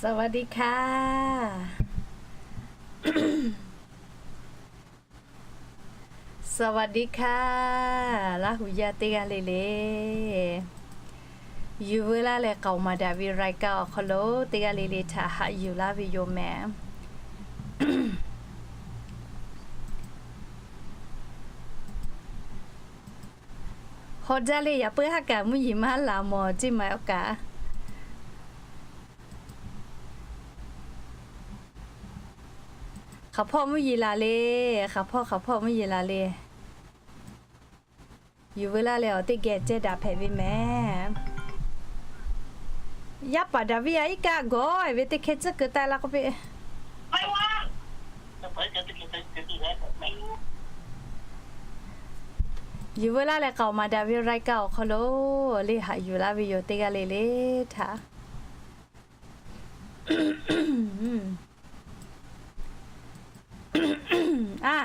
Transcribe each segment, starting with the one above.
สวัสดีค่ะ สวัสดีค่ะ Laˇ huˍ yaˇ teˇ g'aˇ le le. Yuˬ veu laˇ leh k'aoˍ maˍ daꞈ ve รายการ awˬ hk'aw lo teˇ g'aˇ le le htaꞈ haꞈ yuˬ laˇ ve yoˬ mehˍ. Hawˬ jaˇ le, yaꞈ puiˉ haˉ kaꞈ mvuhˇ yeˬ maˇ laˬ mawˬ ceˇ ma awˬ kaꞈ. Hk'aˬ hpawˇ mvuhˇ yeˬ laˬ le, hk'aˬ hpawˇ hk'aˬ hpawˇ mvuhˇ yeˬ laˬ le. Yuˬ veu laˇ leh awˬ teˇ geh cehˇ daꞈ hpehꞈ ve mehˍ. Yaˇ paˍ daꞈ viˉ a iˉ kaˆ gawˬ ve teˇ hkeh tcuhˉ keu taˆ la k'oˆ piˇ. Yuˬ veu laˇ leh k'aoˍ maˍ daꞈ ve รายการ awˬ hk'aw lo le haꞈ yuˬ laˇ ve yoˬ teˇ g'aˇ le le htaꞈ. A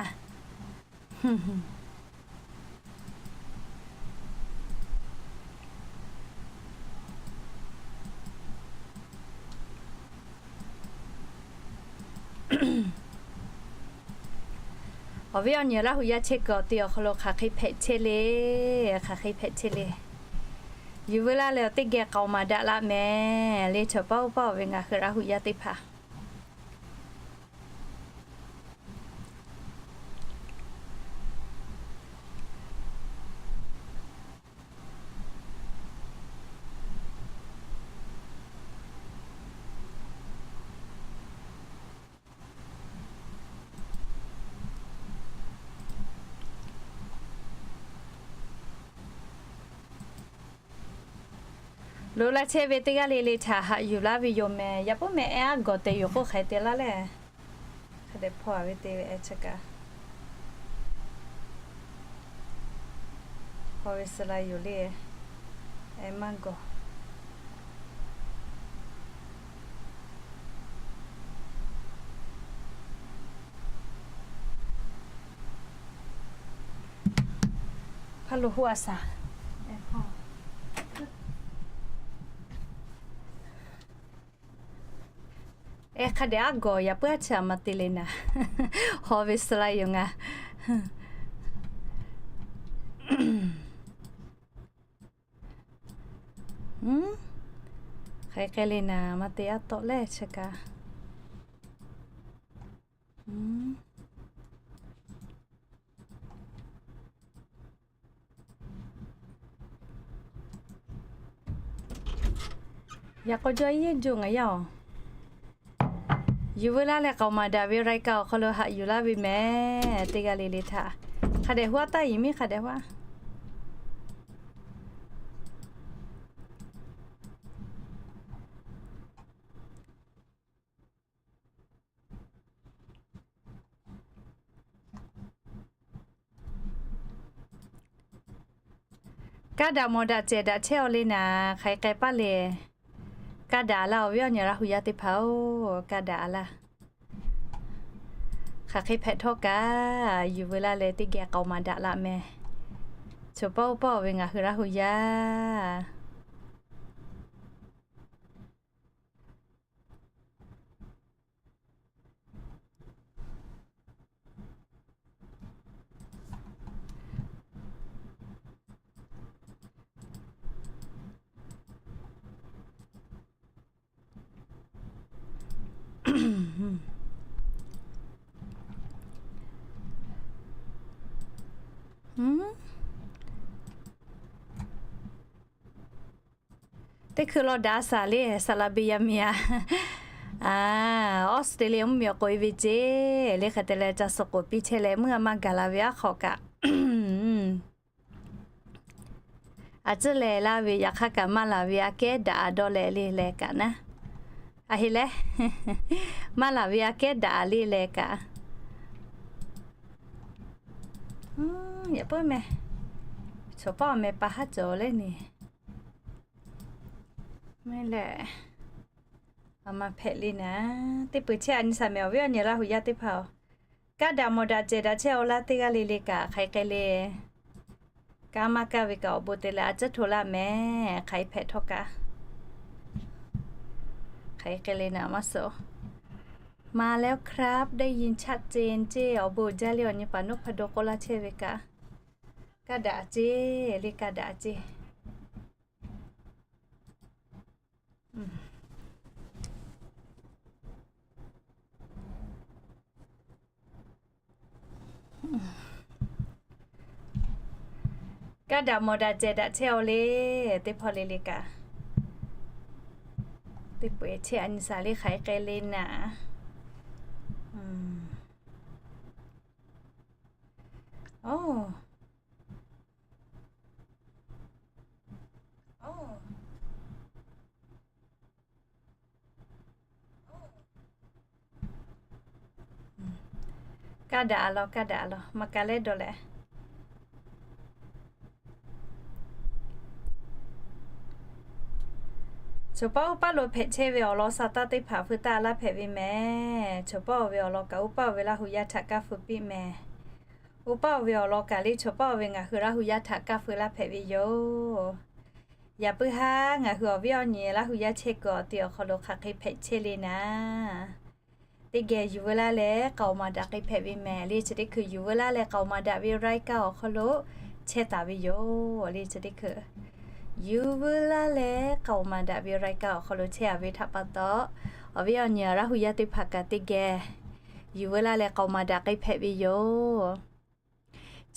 Awˬ viˉ awˬ nyi Laˇ huˍ yaˇ chehˇ kuiˬ awˬ te awˬ hk'aw lo hk'aˬ hk'e hpehꞈ chehˇ le, hk'aˬ hk'e hpehꞈ chehˇ le. Yuˬ veu laˇ leh awˬ teˇ geh k'aoˍ maˍ daꞈ laˇ mehˍ le. Chaw paˇ oˇ paˇ awˬ ve ngaˬ hui Laˇ huˍ yaˇ teˇ hpaˍ Lo laˇ chehˇ ve teˇ g'aˇ le le htaꞈ haꞈ yuˬ laˇ ve yoˬ mehˍ. Yaꞈ puiˉ mehˍ, ehˉ aˉ gawˬ te yoˬ k'oˆ hk'e te laˇ leh, hk'a dehꞈ hpaw ve te ve ehˉ chi kaꞈ hpaw ve suh la yoˬ le. Ehˉ maˇ gawˬ. Hpaˇ lo hoˆ a shaˍ. Ehˉ hk'a dehꞈ aˉ gawˬ, yaꞈ puiˉ aˉ chi a ma te le naˍ. Hpaw ve suh la yoˬ ngaˬ. Hk'aˬ hk'e le naˍ, ma te aˉ tawˆ leh chi kaꞈ. Yaꞈ k'aw jaw yeˇ jo ngaˬ yaˇ oˬ. Yuˬ veu laˇ leh k'aoˍ maˍ daꞈ ve รายการ awˬ hk'aw lo haꞈ yuˬ laˇ ve mehˍ. Teˇ g'aˇ le le htaꞈ hk'a dehꞈ hoˆ a taˇ, yehˬ miˉ hk'a dehꞈ hoˆ a. Kaˇ daꞈ mawˬ daꞈ cehˬ daꞈ chehˇ aw le naˍ, hk'aˬ hk'e k'ai paˇ le. Kaˇ daꞈ a laˇ, awˬ viˉ awˬ nyi Laˇ huˍ yaˇ teˇ hpaˍ oˬ, kaˇ daꞈ a laˇ. Hk'aˬ hk'e hpehꞈ htawˇ kaꞈ, yuˬ veu laˇ leh teˇ geh k'aoˍ maˍ daꞈ laˇ mehˍ. Chaw paˇ oˇ paˇ awˬ ve ngaˬ hui Laˇ huˍ yaˇ. Teˇ hkui law daꞈ a shaˍ le, saˍ laˍ beˬ yaˇ miˇ a. Aˬ, Australia mvuhˇmiˬ awˬ k'oꞈ e ve ceˇ le, hk'e te leh ca suh k'oꞈ piˇ chehˇ leh, meuˇ a maˇ gaˬ la ve aˉ hk'aw kaꞈ, a ciˉ leh laˇ ve yaꞈ hk'aˇ kaꞈ maˇ laˬ ve aꞈ kehˉ daꞈ a dawˇ leh le leh kaꞈ naˉ. A heˆ leh, maˇ laˬ ve aꞈ kehˉ daꞈ a le leh kaꞈ. Yaꞈ puiˉ meh, chaw paˇ awˬ meh pa haˉ cawˬ leh ne. Meh lehˬ, a ma hpehꞈ le naˍ. Teˇ peuˬ chehˇ a nyi shaˍ mehˍ, awˬ viˉ awˬ nyi Laˇ huˍ yaˇ teˇ hpaˍ oˬ. Kaˇ daꞈ mawˬ daꞈ cehˬ daꞈ chehˇ aw laˇ, teˇ g'aˇ le le kaꞈ hk'aˬ hk'e le. Kaˇ maˇ kaˇ ve kaꞈ awˬ bon te leh a ciˉ hto laˇ mehˍ, hk'aˬ hk'e hpehꞈ htawˇ kaꞈ. Hk'aˬ hk'e le naˍ maˇ suh. มาแล้วครับ ได้ยินชัดเจน ceˇ. Awˬ bon uiˍ jaˇ le, awˬ nyi paˍ nuˇ hpaˇ do k'oˆ laˇ chehˇ ve kaꞈ, kaˇ daꞈ ceˇ le, kaˇ daꞈ ceˇ. Kaˇ daꞈ mawˬ daꞈ cehˬ daꞈ chehˇ-aw le. Teˇ hpawˇ le le kaꞈ, teˇ peu-eˬ chehˇ a nyi shaˍ le, hk'aˬ hk'e le naˍ. Oˬ. Kaˇ daꞈ a law, kaˇ daꞈ a law, maˇ kaˇ leh dawˇ leh. Chaw paˆ uˉ paˆ lo hpehꞈ chehˇ ve awˬ lawn sa taˇ teˇ hpaˍ feu taˆ laˇ hpehꞈ ve mehˍ. Chaw paˆ-oˬ ve awˬ lawn kaꞈ uˉ paˆ-oˬ ve Laˇ hu yaˇ htaꞈ kaˇ feu piˇ mehˍ. Uˉ paˆ-oˬ ve awˬ lawn kaꞈ le, chaw paˆ-oˬ ve ngaˬ hui Laˇ hu yaˇ htaꞈ kaˇ feu laˇ hpehꞈ ve yoˬ. Yaꞈ puiˉ haˉ ngaˬ hui awˬ viˉ awˬ nyi Laˇ hu yaˇ chehˇ kuiˬ awˬ ti awˬ hk'aw lo hk'aˬ hk'e hpehꞈ chehˇ le naˍ. Teˇ geh yuˬ veu laˇ leh k'aoˍ maˍ daꞈ k'ai hpehꞈ ve mehˍ le. Chi teˇ hkui yuˬ veu laˇ leh k'aoˍ maˍ daꞈ ve รายการ awˬ hk'aw lo chehˇ taˍ ve yoˬ le. Chi teˇ hkui yuˬ veu laˇ leh k'aoˍ maˍ daꞈ ve รายการ awˬ hk'aw lo chehˇ a ve htaꞈ pa taw, awˬ viˉ awˬ nyi Laˇ hu yaˇ teˇ hpaˍ kaꞈ teˇ geh yuˬ veu laˇ leh k'aoˍ maˍ daꞈ k'ai hpehꞈ ve yoˬ.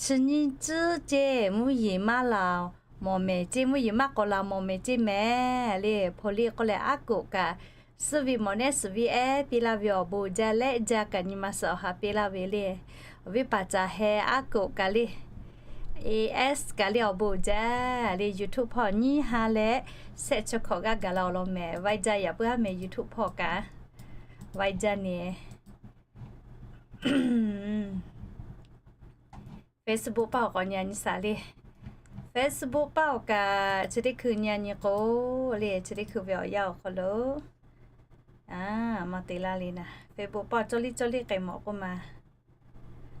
Chi nyiˇ tcuhˉ ceˇ, mvuhˇ yeˬ maˇ laˬ mawˬ mehˍ ceˇ, mvuhˇ yeˬ maˇ k'awꞈ laˬ mawˬ mehˍ ceˇ mehˍ le. Hpaw liˇ k'oˆ leh aˉ koꞈ kaꞈ suhˉ ve mawˬ nehˉ suhˍ ve ehˉ piˇ laˇ ve awˬ bon uiˍ jaˇ leh jaˇ kaꞈ nyi ma suhˍ awˬ ha piˇ laˇ ve le. Awˬ viˉ paˍ caˬ heh aˉ koꞈ kaꞈ le, A S kaꞈ le awˬ bon uiˍ jaˇ le. YouTube hpawˇ nyiˇ ha leh shehˆ chi hkawꞈ g'aˇ gaˬ la awˬ lawn mehˍ. Viber jaˇ yaꞈ puiˉ haˉ mehˍ YouTube hpawˇ kaꞈ. Viber jaˇ ne. Facebook paˆ awˬ k'awꞈ nyi a nyi shaˍ le. Facebook paˆ awˬ kaꞈ chi teˇ hkui nyi a nyi k'o le, chi teˇ hkui ve awˬ yanˇ awˬ hk'aw lo maˇ te laˇ le naˍ. Facebook paˆ cawˇ liˇ cawˇ liˇ k'ai mawˬ k'oˆ ma.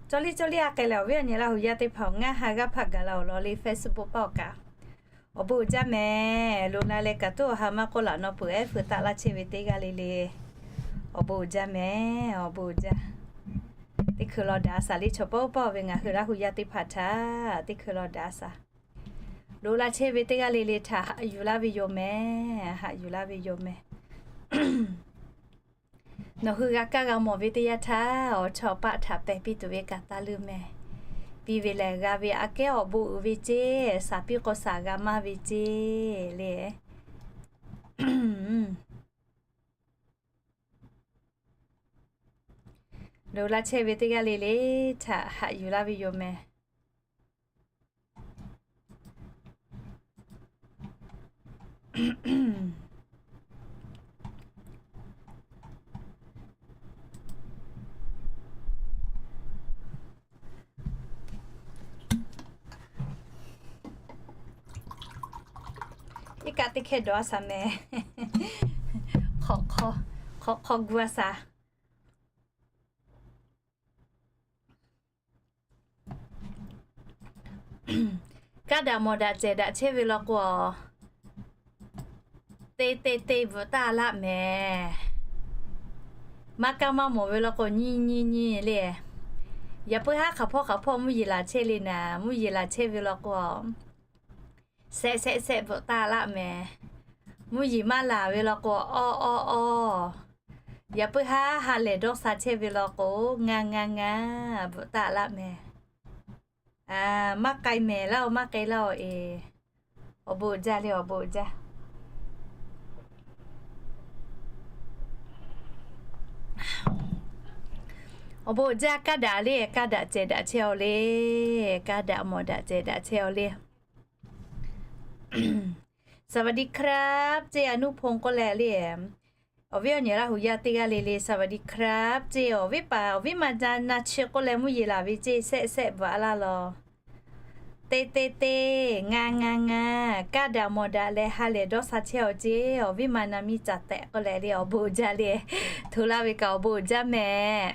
Cawˇ liˇ cawˇ liˇ a k'ai leh awˬ viˉ awˬ nyi Laˇ hu yaˇ teˇ hpaˍ ngaˇ ha g'aˇ hpaˆ gaˬ la awˬ lawn le Facebook paˆ awˬ kaꞈ. Awˬ bon uiˍ jaˇ mehˍ. Loꞈ la leh kaꞈ tuˉ awˬ ha maˇ k'oˆ laꞈ nawˬ peuˬ ehˉ feu taˆ laˇ chehˇ ve teˇ g'aˇ le le. Awˬ bon uiˍ jaˇ mehˍ, awˬ bon uiˍ jaˇ. Teˇ hkui law daꞈ a shaˍ le, chaw paˆ uˉ paˆ ve ngaˬ hui Laˇ hu yaˇ teˇ hpaˍ htaꞈ teˇ hkui law daꞈ a shaˍ. Loꞈ la chehˇ ve teˇ g'aˇ le le htaꞈ haꞈ yuˬ laˇ ve yoˬ mehˍ, haꞈ yuˬ laˇ ve yoˬ mehˍ. Nawˬ hui g'a kaˇ g'a mawˬ ve teˇ yanˇ htaˇ, awˬ chawˇ paˆ htaꞈ pehˬ piˇ tuˬ ve kaꞈ taˇ leuˇ mehˍ. Piˇ ve lehˬ g'a ve aꞈ kehˉ awˬ bon uiˍ ve ceˇ, shaˍ piˇ k'o shaˍ g'a maˇ ve ceˇ le. Loꞈ la chehˇ ve teˇ g'aˇ le le htaꞈ haꞈ yuˬ laˇ ve yoˬ mehˍ. Iˉ kaˆ teˇ hkehˇ dawˬ a shaˍ mehˍ. Hk'awꞈ hk'aw gu a shaˍ. Kaˇ daꞈ mawˬ daꞈ cehˬ daꞈ chehˇ ve law k'o, te te te bvuhꞈ taˇ laˆ mehˍ. Maˇ kaˇ maˇ mawˬ ve law k'o, nyi nyi nyi le. Yaꞈ puiˉ haˉ hk'aˬ hpawˇ hk'aˬ hpawˇ mvuhˇ yeˬ laˬ chehˇ le naˍ, mvuhˇ yeˬ laˬ chehˇ ve law k'o, shehˆ shehˆ shehˆ bvuhꞈ taˇ laˆ mehˍ. Mvuhˇ yeˬ maˇ laˬ ve law k'o, awˇ awˇ awˇ. Yaꞈ puiˉ haˉ ha lehˬ dawˇ sha chehˇ ve law k'o, ngaˇ ngaˇ ngaˇ bvuhꞈ taˇ laˆ mehˍ. Maˇ k'ai mehˍ laˇ-oˬ, maˇ k'ai laˇ-oˬ e. Awˬ bon uiˍ jaˇ le, awˬ bon uiˍ jaˇ. Awˬ bon uiˍ jaˇ, kaˇ daꞈ le, kaˇ daꞈ cehˬ daꞈ chehˇ-aw le. Kaˇ daꞈ mawˬ daꞈ cehˬ daꞈ chehˇ-aw le. สวัสดีครับ ceˇ, a nuˇ hpon k'oˆ leh le. Awˬ viˉ awˬ nyi Laˇ hu yaˇ teˇ g'aˇ le le สวัสดีครับ ceˇ, awˬ viˉ paˍ awˬ viˉ ma na chi k'oˆ leh mvuhˇ yeˬ laˬ ve ceˇ, shehˆ shehˆ bvuhꞈ a laˇ law. Te te te, ngaˇ ngaˇ ngaˇ, kaˇ daꞈ mawˬ daꞈ leh ha lehˬ dawˇ sha chehˇ-aw ceˇ, awˬ viˉ ma na miˇ caˬ tehꞈ k'oˆ leh le, awˬ bon uiˍ jaˇ le. Hto laˇ ve kaꞈ awˬ bon uiˍ jaˇ mehˍ.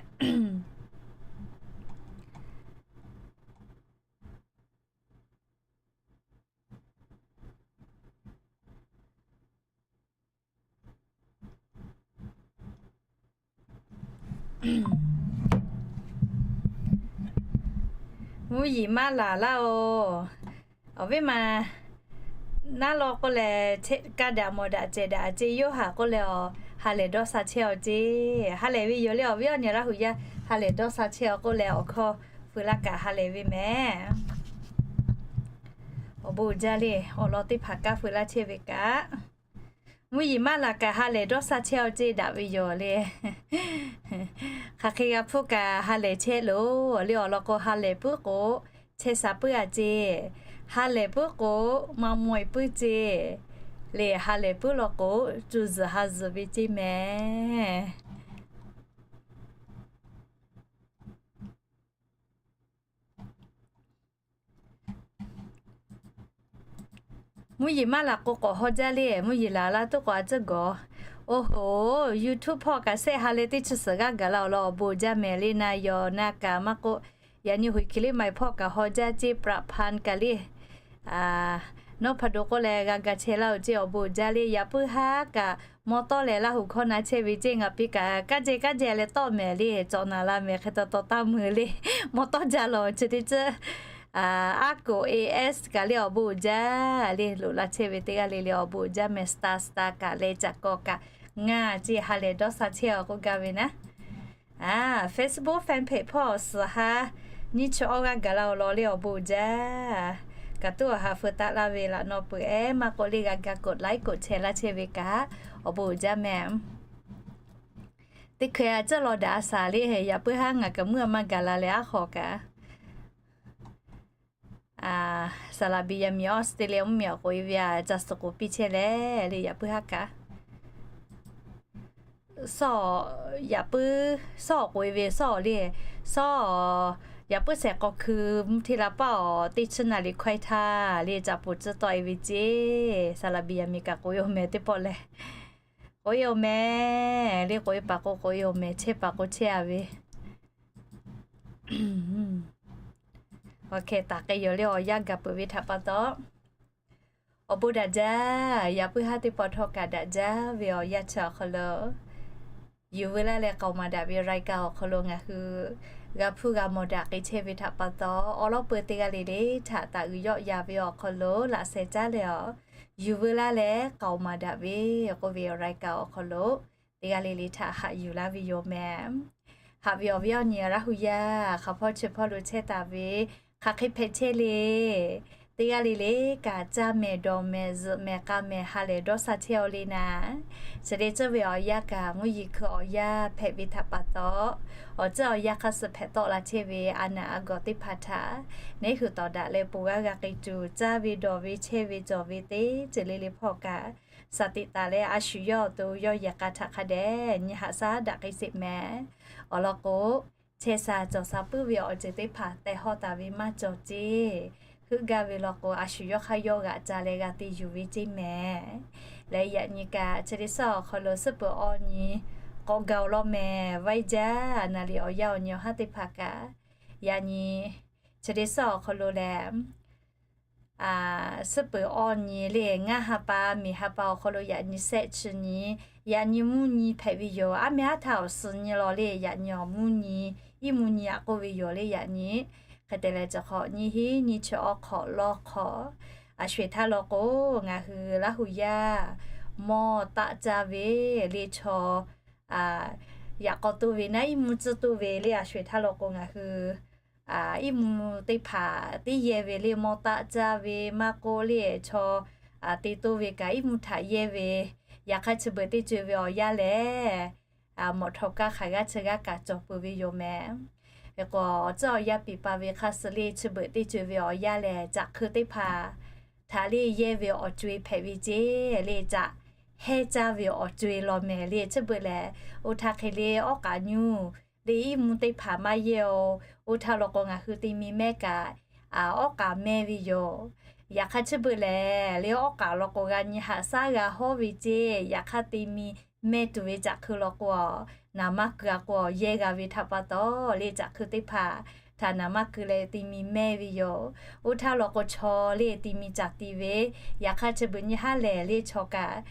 Mvuhˇ yeˬ maˇ laˬ laˇ oˬ. Awˬ viˉ ma naˉ law k'oˆ leh, ka daꞈ mawˬ daꞈ cehˬ daꞈ a ceˇ, yawˇ haꞈ k'oˆ leh, ha lehˬ dawˇ sha chehˇ aw ceˇ. Ha lehˬ ve yoˬ le, awˬ viˉ awˬ nyi Laˇ huˍ yaˇ ha lehˬ dawˇ sha chehˇ aw k'oˆ leh, awˬ hkawˇ feu laˇ kaꞈ ha lehˬ ve mehˍ. Awˬ bon uiˍ jaˇ le, awˬ lawn teˇ hpaˍ kanˉ feu laˇ chehˇ ve kaꞈ, mvuhˇ yeˬ maˇ laˬ kaꞈ ha lehˬ dawˇ sha chehˇ aw ceˇ daꞈ ve yoˬ le. Hk'aˬ hk'e g'a hpuˇ kaꞈ ha lehˬ chehˇ loˬ le. Awˬ lawn k'o, ha lehˬ puiˉ k'o chehˇ sha puiˉ a ceˇ. Ha lehˬ puiˉ k'o maˇ maweh puiˉ ceˇ. Le ha lehˬ puiˉ law k'o, cuˬ zuhˬ ha zuhˬ ve ceˇ mehˍ. Mvuhˇ yeˬ maˇ laˬ k'o k'awꞈ haw jaˇ le. Mvuhˇ yeˬ laˬ laˇ tuˉ k'awꞈ a tcuhˉ gawˬ. Oˬ hoˍ, YouTube hpawˇ kaꞈ shehˆ ha leh teˇ chi suhˍ g'aˇ gaˬ la awˬ lawn awˬ bon uiˍ jaˇ mehˍ le. Na yawˬ na kaꞈ maˇ k'oˆ, yaꞈ nyi Huiˍ Hkiˬ liˇ maiˬ hpawˇ kaꞈ haw jaˇ ceˇ, praꞈ hpanˍ kaꞈ le. Nawˉ hpa do k'oˆ leh g'a ga chehˇ laˇ oˬ ceˇ, awˬ bon uiˍ jaˇ le. Yaꞈ puiˉ haˉ kaꞈ mawˇ tawˇ leh Laˇ huˍ hkawˇ na chehˇ ve ceˇ, ngaˬ piˇ kaꞈ kaˇ jehˇ kaˇ jehˇ leh tawˆ mehˍ le. Cawˬ naˍ la mehˍ hk'e taw taw taˇ meuˇ le. Mawˇ tawˇ jaˇ lawˬ chi teˇ ceuˬ aˉ koˍ A S kaꞈ le awˬ bon uiˍ jaˇ le. Loꞈ la chehˇ ve teˇ g'aˇ le le awˬ bon uiˍ jaˇ mehˍ. Star star kaꞈ leh caꞈ kawˬ kaꞈ ngaˬ ceˇ ha lehˬ dawˇ sha chehˇ aw k'oˆ gaˇ ve naˉ. Facebook fan page hpawˇ suhˍ ha nyiˇ chi awˇ g'aˇ gaˬ la awˬ lawn le awˬ bon uiˍ jaˇ. Kaꞈ tuˉ awˬ ha feu taˆ laˇ ve laꞈ naw peuˬ ehˉ maˇ k'oˆ le g'a ga กดไลค์ กดแชร์ laˇ chehˇ ve kaꞈ awˬ bon uiˍ jaˇ mehˍ. Teˇ hkui a ciˉ law daꞈ a shaˍ le, yaꞈ puiˉ haˉ ngaˬ kaꞈ muiˉ a maˇ gaˬ la leh aˉ hk'aw kaꞈ Saˍ laˍ biˍ yaˍ miˍ Australia mvuhˇ miˬ awˬ k'oꞈ e ve a ca suhˍ k'oˍ piˇ chehˇ leh le yaꞈ puiˉ haˉ kaꞈ sawˉ, yaꞈ puiˉ sawˉ awˬ k'oꞈ e ve sawˉ awˬ le, sawˉ, yaꞈ puiˉ shehˍ k'aw hkui mvuhˇ hteˇ la paˇ awˬ teˇ chi naˍ riˍ hkawehˇ htaˇ le caꞈ poˍ tcuhˉ tawˆ e ve ceˇ. Saˍ laˍ biˍ yaˍ miˍ kaꞈ k'oꞈ e awˬ mehˍ teˇ pawˆ leh k'oꞈ e awˬ mehˍ le, k'oꞈ e paˍ k'o k'oꞈ e awˬ mehˍ, chehˇ paˍ k'o chehˇ a ve. Awˬ hkeh taˍ k'ai yoˬ le awˬ yanˇ gaˬ peuˬ ve htaꞈ pa taw, awˬ bon daꞈ jaˇ. Yaꞈ puiˉ haˉ teˇ pawˆ htawˇ kaꞈ daꞈ jaˇ ve awˬ yanˇ chi awˬ hk'aw lo yuˬ veu laˇ leh k'aoˍ maˍ daꞈ ve raiˍ kaꞈ awˬ hk'aw lo ngaˬ hui g'a hpuˇ g'a mawˬ daꞈ k'ai chehˇ ve htaꞈ pa taw, awˬ lawn peu teˇ g'aˇ le le htaꞈ taˍ uiˍ yawˆ ya ve awˬ hk'aw lo laꞈ sheh caˉ leh awˬ yuˬ veu laˇ leh k'aoˍ maˍ daꞈ ve k'oˆ ve awˬ raiˍ kaꞈ awˬ hk'aw lo teˇ g'aˇ le le htaꞈ haꞈ yuˬ laˇ ve yoˬ mehˍ. Haꞈ ve awˬ viˉ awˬ nyi Laˇ huˍ yaˇ hk'aˬ hpawˇ chi hpawˇ lo chehˇ taˍ ve hk'aˬ hk'e hpehꞈ chehˇ le. Teˇ g'aˇ le le kaꞈ caˇ mehˍ dawˬ mehˍ zuhꞈ mehˍ k'a mehˍ ha lehˬ dawˇ sha chehˇ aw le naˍ. Chi le tcuhˇ ve awˬ yanˇ kaꞈ mvuhˇ yeˬ hkui awˬ yanˇ hpehꞈ ve htaꞈ pa taw, awˬ tcuhˇ awˬ yanˇ hk'aˇ suh hpehꞈ tawˆ la chehˇ ve a naˬ a gawˬ teˇ hpaˍ htaꞈ neˉ hui tawˍ daꞈ leh ponˬ g'aˇ g'a k'ai tuˬ, caˇ ve dawˬ ve chehˇ ve cawˬ ve teˇ ceuˬ le le hpawˇ kaꞈ shaˍ tiꞈ taˍ leh a shu yawˇ awˬ to yawˇ yehˬ k'a htaꞈ hk'a dehꞈ nyi haꞈ shaˉ daꞈ k'ai sheˍ mehˍ. Awˬ lawn k'o, chehˇ sha cawˬ sha puiˉ ve awˬ ceuˬ teˇ hpaˍ teh hawˇ taˍ ve maˇ cawˬ ceˇ. Heuˆ gaˇ ve lawn k'o, a shu yawˇ hk'aˇ yawˇ g'aꞈ ca leh g'a te yuˬ ve ceˇ mehˍ. Leh yaꞈ nyi kaꞈ chi teˇ shaˉ awˬ hk'aw lo suhˉ peuˬ awˬ nyi k'awꞈ gaˬ awˬ lawn mehˍ. Vaiˇ jaˇ naˍ riˍ awˬ yanˇ awˬ nyi awˬ haˉ teˇ hpaˍ kaꞈ, yaꞈ nyi chi teˇ shaˉ awˬ hk'aw lo lehˬ suhˉ peuˬ awˬ nyi le ngaˇ ha pa miˬ ha pa awˬ hk'aw lo yaꞈ nyi shehˆ chi nyi, yaꞈ nyi mvuhˇ nyi hpehꞈ ve yoˬ. Aˉ meh aˉ htaˇ awˬ suhˍ nyi law le yaꞈ nyi awˬ mvuhˇ nyi, iˉ mvuhˇ nyi aꞈ k'oˆ ve yoˬ le yaꞈ nyi. Hk'e te leh cawˬ hk'awꞈ nyiˇ hinˉ nyiˇ chi awˬ hk'awꞈ lawˇ hk'awꞈ, a sho eˬ htaˇ law k'o, ngaˬ hui Laˇ huˍ yaˇ mawˇ taˆ caˇ ve le chaw yaꞈ k'aw to ve naˉ iˉ mvuhˇ tcuhˇ to ve le a sho eˬ htaˇ law k'o ngaˬ hui iˉ mvuhˇ teˇ hpaˍ teˇ yehˇ ve le mawˇ taˆ caˇ ve maˇ k'oˆ le chaw te to ve kaꞈ iˉ mvuhˇ htaꞈ yehˇ ve, yaꞈ hk'aˇ chi beuꞈ teˇ co e ve awˬ yanˇ lehˬ, mawꞈ htaw kaˇ hk'aˬ g'aˇ chi g'aˇ kaꞈ cawˬ peuˬ ve yoˬ mehˍ. Hk'e k'o, awˬ tcuhˉ awˬ yanˇ piˍ pa ve hk'a suh le chi beuꞈ teˇ co e ve awˬ yanˇ lehˬ, caꞈ hkui teˇ hpaˍ htaꞈ le yehˇ ve awˬ co e hpehꞈ ve ceˇ le caꞈ hehnˇ caˇ ve awˬ co e law mehˍ le chi beuꞈ lehˬ, oˇ htaˇ hk'e le awˉ k'aꞈ nyuˇ le iˉ mvuhˇ teˇ hpaˍ maˇ yehˇ oˬ. Oˇ htaˇ law k'o ngaˬ hui te mi mehˇ kaꞈ awˉ k'aꞈ mehˇ ve yoˬ. Yaꞈ hk'aˇ chi beuꞈ lehˬ, le awˉ k'aꞈ law k'o g'a nyi haꞈ shaˉ g'a hawˉ ve ceˇ. Yaꞈ hk'aˇ te mi mehˇ tuˬ ve caꞈ hkui law k'o, naˍ maˇ keu a k'o yehˇ g'a ve htaꞈ pa taw, le caꞈ hkui teˇ hpaˍ htaꞈ naˍ maˇ keu leh te mi mehˇ ve yoˬ. Oˇ htaˇ law k'o chaw le te mi caˬ ti ve, yaꞈ hk'aˇ chi beuꞈ nyi haˉ lehˬ le chaw kaꞈ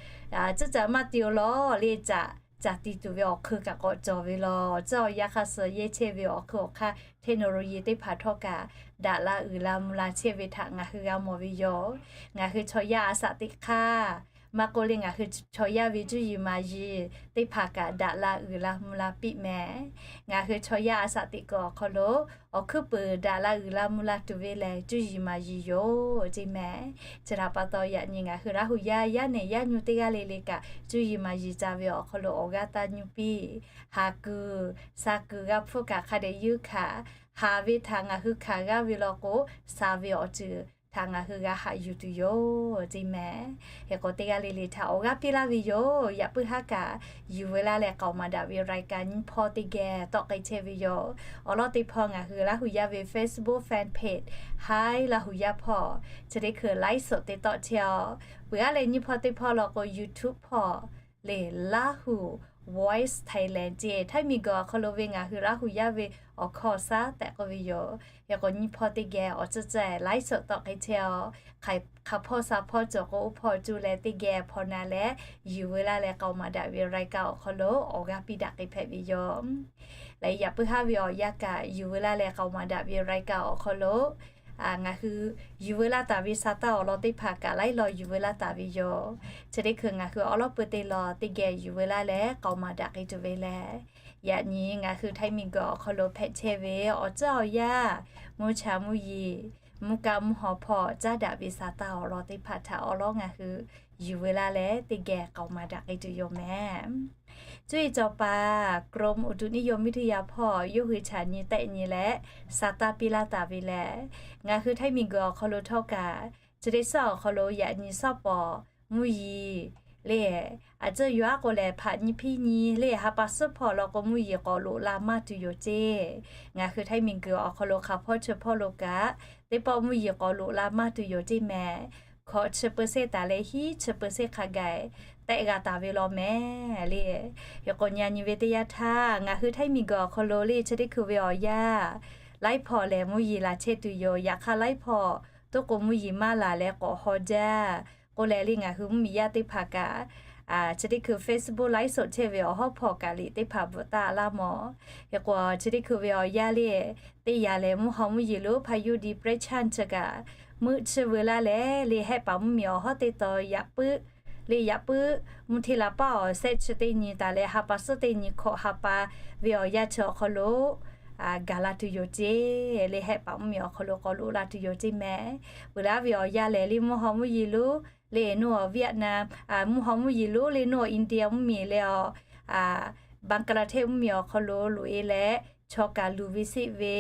tcuhˉ caꞈ maˇ te oˬ law le caꞈ ca ti tuˬ ve awˬ hk'eun kaꞈ k'awꞈ cawˬ ve law. Awˬ tcuhˉ awˬ yanˇ hk'a suh yehˇ chehˇ ve awˬ hk'eun awˬ hk'aˇ technology teˇ hpaˍ htawˇ kaꞈ daꞈ la uiˍ la mvuh la chehˇ ve htaꞈ ngaˬ hui g'a mawˬ ve yoˬ. Ngaˬ hui chaw yaˇ a shaꞈ teꞈ hk'aˇ, maˇ k'oˆ le ngaˬ hui chaw yaˇ ve cuˇ yiˍ maˍ yiˍ teˇ hpaˍ kaꞈ daꞈ la uiˍ la mvuh la piˇ mehˍ. Ngaˬ hui chaw yaˇ a shaꞈ teꞈ kuiˬ awˬ hk'aw lo awˬ hkuiˉ puiˍ daꞈ la uiˍ la mvuh la tuˬ ve lehˬ, cuˇ yiˍ maˍ yiˍ yoˬ ceˇ mehˍ. Chi htaꞈ pa taw, yaꞈ nyi ngaˬ hui Laˇ huˍ yaˇ yaˇ nehˬ yaˇ nyu teˇ g'aˇ le le kaꞈ cuˇ yiˍ maˍ yiˍ ca ve awˬ hk'aw lo awˬ g'aˇ taˇ nyu piˇ. Haˍ kuiˬ, sha kuiˬ g'a hpfuhˇ kaꞈ hk'a dehꞈ yeunˇ hkanˍ. Haˍ ve htaꞈ ngaˬ hui hkanˍ g'aˇ ve law k'o, sha ve awˬ ceuˬ htaꞈ ngaˬ hui g'a haꞈ yuˬ tuˬ yoˬ ceˇ mehˍ. Hk'e k'o, teˇ g'aˇ le le htaꞈ awˬ g'aˇ piˇ laˇ ve yoˬ. Yaꞈ puiˉ haˉ kaꞈ, yuˬ veu laˇ leh k'aoˍ maˍ daꞈ ve รายการ nyiˇ hpawˇ teˇ geh tawˆ k'ai chehˇ ve yoˬ. Awˬ lawn teˇ hpawˇ ngaˬ hui Laˇ huˍ yaˇ ve Facebook fan page Hi Laˇ huˍ yaˇ hpawˇ chi teˇ hkui ไลฟ์สด te tawˆ chehˇ-aw. Peuˬ aˉ leh nyiˇ hpawˇ teˇ hpawˇ law k'o, YouTube hpawˇ le Laˇ huˍ Voice Thailand ceˇ, Htaiˇ miˬguiˬ awˬ hk'aw lo ve ngaˬ hui Laˇ huˍ yaˇ ve awˬ hkawˇ shaˉ tehꞈ k'oˆ ve yoˬ. Hk'e k'o, nyiˇ hpawˇ teˇ geh awˬ tcuhˉ tcuhˉ ไลฟ์สด tawˆ k'ai chehˇ-aw. Hk'a hpawˇ sha hpawˇ cawˬ k'o, oˇ hpawˇ cuˇ leh teˇ geh hpawnˬ na leh, yuˬ veu laˇ leh k'aoˍ maˍ daꞈ ve รายการ awˬ hk'aw lo awˬ g'aˇ piˇ daꞈ k'ai hpehꞈ ve yoˬ. Leh yaꞈ puiˉ haˉ ve awˬ yanˇ kaꞈ, yuˬ veu laˇ leh k'aoˍ maˍ daꞈ ve รายการ awˬ hk'aw lo ngaˬ hui yuˬ veu laˇ taˍ ve sa taˇ awˬ lawn teˇ hpaˍ kaꞈ laiˉ law yuˬ veu laˇ taˍ ve yoˬ. Chi teˇ hkui ngaˬ hui awˉ lawˉ peu te law teˇ geh yuˬ veu laˇ leh k'aoˍ maˍ daꞈ k'ai tuˬ ve lehˬ, yaꞈ nyi ngaˬ hui Htaiˇ miˬguiˬ awˬ hk'aw lo hpehꞈ chehˇ ve awˬ tcuhˉ awˬ yaˇ, mvuhˇ cha mvuhˇ yeˬ, mvuhˇ kaˆ mvuhˇ haw hpawˇ caˉ daꞈ ve sa taˇ awˬ lawn teˇ hpaˍ htaꞈ awˉ lawˉ ngaˬ hui yuˬ veu laˇ leh teˇ geh k'aoˍ maˍ daꞈ k'ai tuˬ yoˬ mehˍ. Cuˇ yiˍ cawˬ paˍ กรมอุตุนิยมวิทยา hpawˇ yawˇ hui chaꞈ nyi tehˆ nyi leh sa taˇ piˇ laˇ taˍ ve lehˬ, ngaˬ hui Htaiˇ miˬguiˬ awˬ hk'aw lo htawˇ kaꞈ, chi teˇ suhˉ awˬ hk'aw lo yaꞈ nyi suhˉ pawˍ mvuhˇ yeˬ le, a tcuhˇ yaw aˉ k'o lehˬ hpaꞈ nyi hpiˇ nyi le ha pa suhˉ hpawˇ law k'o, mvuhˇ yeˬ k'awꞈ loꞈ la maˇ tuˬ yoˬ ceˇ. Ngaˬ hui Htaiˇ miˬguiˬ awˬ hk'aw lo hk'a hpawˇ chi hpawˇ lo kaꞈ, teˇ pawˆ mvuhˇ yeˬ k'awꞈ loꞈ la maˇ tuˬ yoˬ ceˇ mehˍ. Hkawꞈ chi เปอร์เซ็นต์ taˍ leh hiˉ chi เปอร์เซ็นต์ hk'a gaˬ tehˆ g'a taˍ ve law mehˍ le. Hk'e k'o, nyi nyi ve teˇ yanˇ htaˇ ngaˬ hui Htaiˇ miˬguiˬ awˬ hk'aw lo le chi teˇ hkui ve awˬ yanˇ, laiˉ hpawˇ lehˬ mvuhˇ yeˬ laˬ chehˇ tuˬ yoˬ. Yaꞈ hk'aˇ laiˉ hpawˇ toˆ k'o mvuhˇ yeˬ maˇ laˬ leh k'awꞈ haw jaˇ k'oˆ leh le, ngaˬ hui mvuhˇmiˬ yaˇ teˇ hpaˍ kaꞈ chi teˇ hkui Facebook ไลฟ์สด chehˇ ve awˬ hawˉ hpawˇ kaꞈ liꞈ teˇ hpaˍ bvuhꞈ taˍ laˇ mawˬ. Hk'e k'o, chi teˇ hkui ve awˬ yanˇ le, teˇ yanˇ lehˬ mvuhˇ haw mvuhˇ yeˬ lonˉ พายุ depression chi kaꞈ meuˆ chiˇ veu laˇ leh le, hehˆ paˍ mvuhˇmiˬ awˬ hawˉ teˇ taw yaꞈ puiˉ le yaꞈ puiˉ mvuhˇ hteˇ la paˉ awˬ sehˆ chi teˇ nyi taˍ leh ha pa suhˉ teˇ nyi hkawꞈ ha pa ve awˬ yanˇ chi awˬ hk'aw lo gaˬ la tuˬ yoˬ ceˇ le, hehˆ paˍ mvuhˇmiˬ awˬ hk'aw lo k'awꞈ loꞈ la tuˬ yoˬ ceˇ mehˍ. Peuˬ laˇ ve awˬ yanˇ lehˬ le, mvuhˇ haw mvuhˇ yeˬ lonˉ le nuˇ awˬ Vietnam, mvuhˇ haw mvuhˇ yeˬ lonˉ le nuˇ awˬ India mvuhˇmiˬ leh awˬ Bangladesh mvuhˇmiˬ awˬ hk'aw lo loꞈ e leh, chaw kaꞈ luˬ ve seˆ ve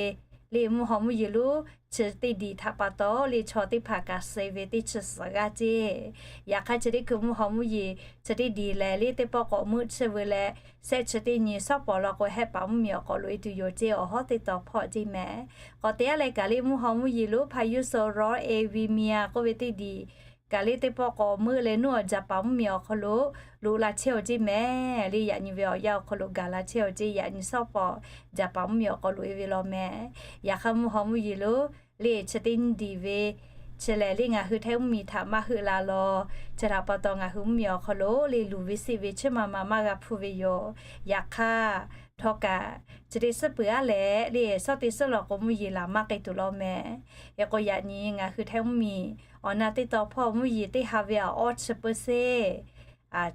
le mvuhˇ haw mvuhˇ yeˬ lonˉ chi teˇ diˬ htaꞈ pa taw le chaw teˇ hpaˍ kaꞈ suh ve teˇ chi suhˍ g'aˇ ceˇ. Yaꞈ hk'aˇ chi teˇ hkui mvuhˇ haw mvuhˇ yeˬ chi teˇ diˬ lehˬ le, teˇ pawˆ k'awꞈ meuˆ chiˇ veu leh, sehˆ chi teˇ nyi suhˉ pawˍ law k'o, hehˆ paˍ mvuhˇmiˬ awˬ hk'aw loꞈ e tuˬ yoˬ ceˇ, awˬ hawˉ teˇ taw hpawˇ ceˇ mehˍ. K'awꞈ te aˉ leh kaꞈ le, mvuhˇ haw mvuhˇ yeˬ lonˉ พายุโซนร้อน เอลนีโญ k'oˆ ve teˇ diˬ kaꞈ le teˇ pawˆ k'awꞈ meuˆ leh nuˇ awˬ Japan mvuhˇmiˬ awˬ hk'aw lo loꞈ la chehˇ awˬ ceˇ mehˍ le. Yaꞈ nyi ve awˬ yanˇ awˬ hk'aw lo gaˬ la chehˇ awˬ ceˇ, yaꞈ nyi suhˉ pawˍ Japan mvuhˇmiˬ awˬ hk'aw loꞈ e ve law mehˍ. Yaꞈ hk'aˇ mvuhˇ haw mvuhˇ yeˬ lonˉ le chi teˇ nyi diˬ ve chi lehˬ le, ngaˬ hui Htaiˇ mvuhˇmiˬ htaꞈ maˇ heuˆ la law. Chi htaꞈ pa taw ngaˬ hui mvuhˇmiˬ awˬ hk'aw lo le luˬ ve seˆ ve chi ma ma maˇ g'a hpuˇ ve yoˬ. Yaꞈ hk'aˇ htawˇ kaꞈ chi teˇ suhˉ peuˬ aˉ leh le, suhˉ teˇ suhˉ law k'o mvuhˇ yeˬ laˬ maˇ k'ai tuˬ law mehˍ. Hk'e k'o, yaꞈ nyi ngaˬ hui Htaiˇ mvuhˇmiˬ awˬ na teˇ taw hpawˇ mvuhˇ yeˬ teˇ ha ve awˬ awˇ chi เปอร์เซ็นต์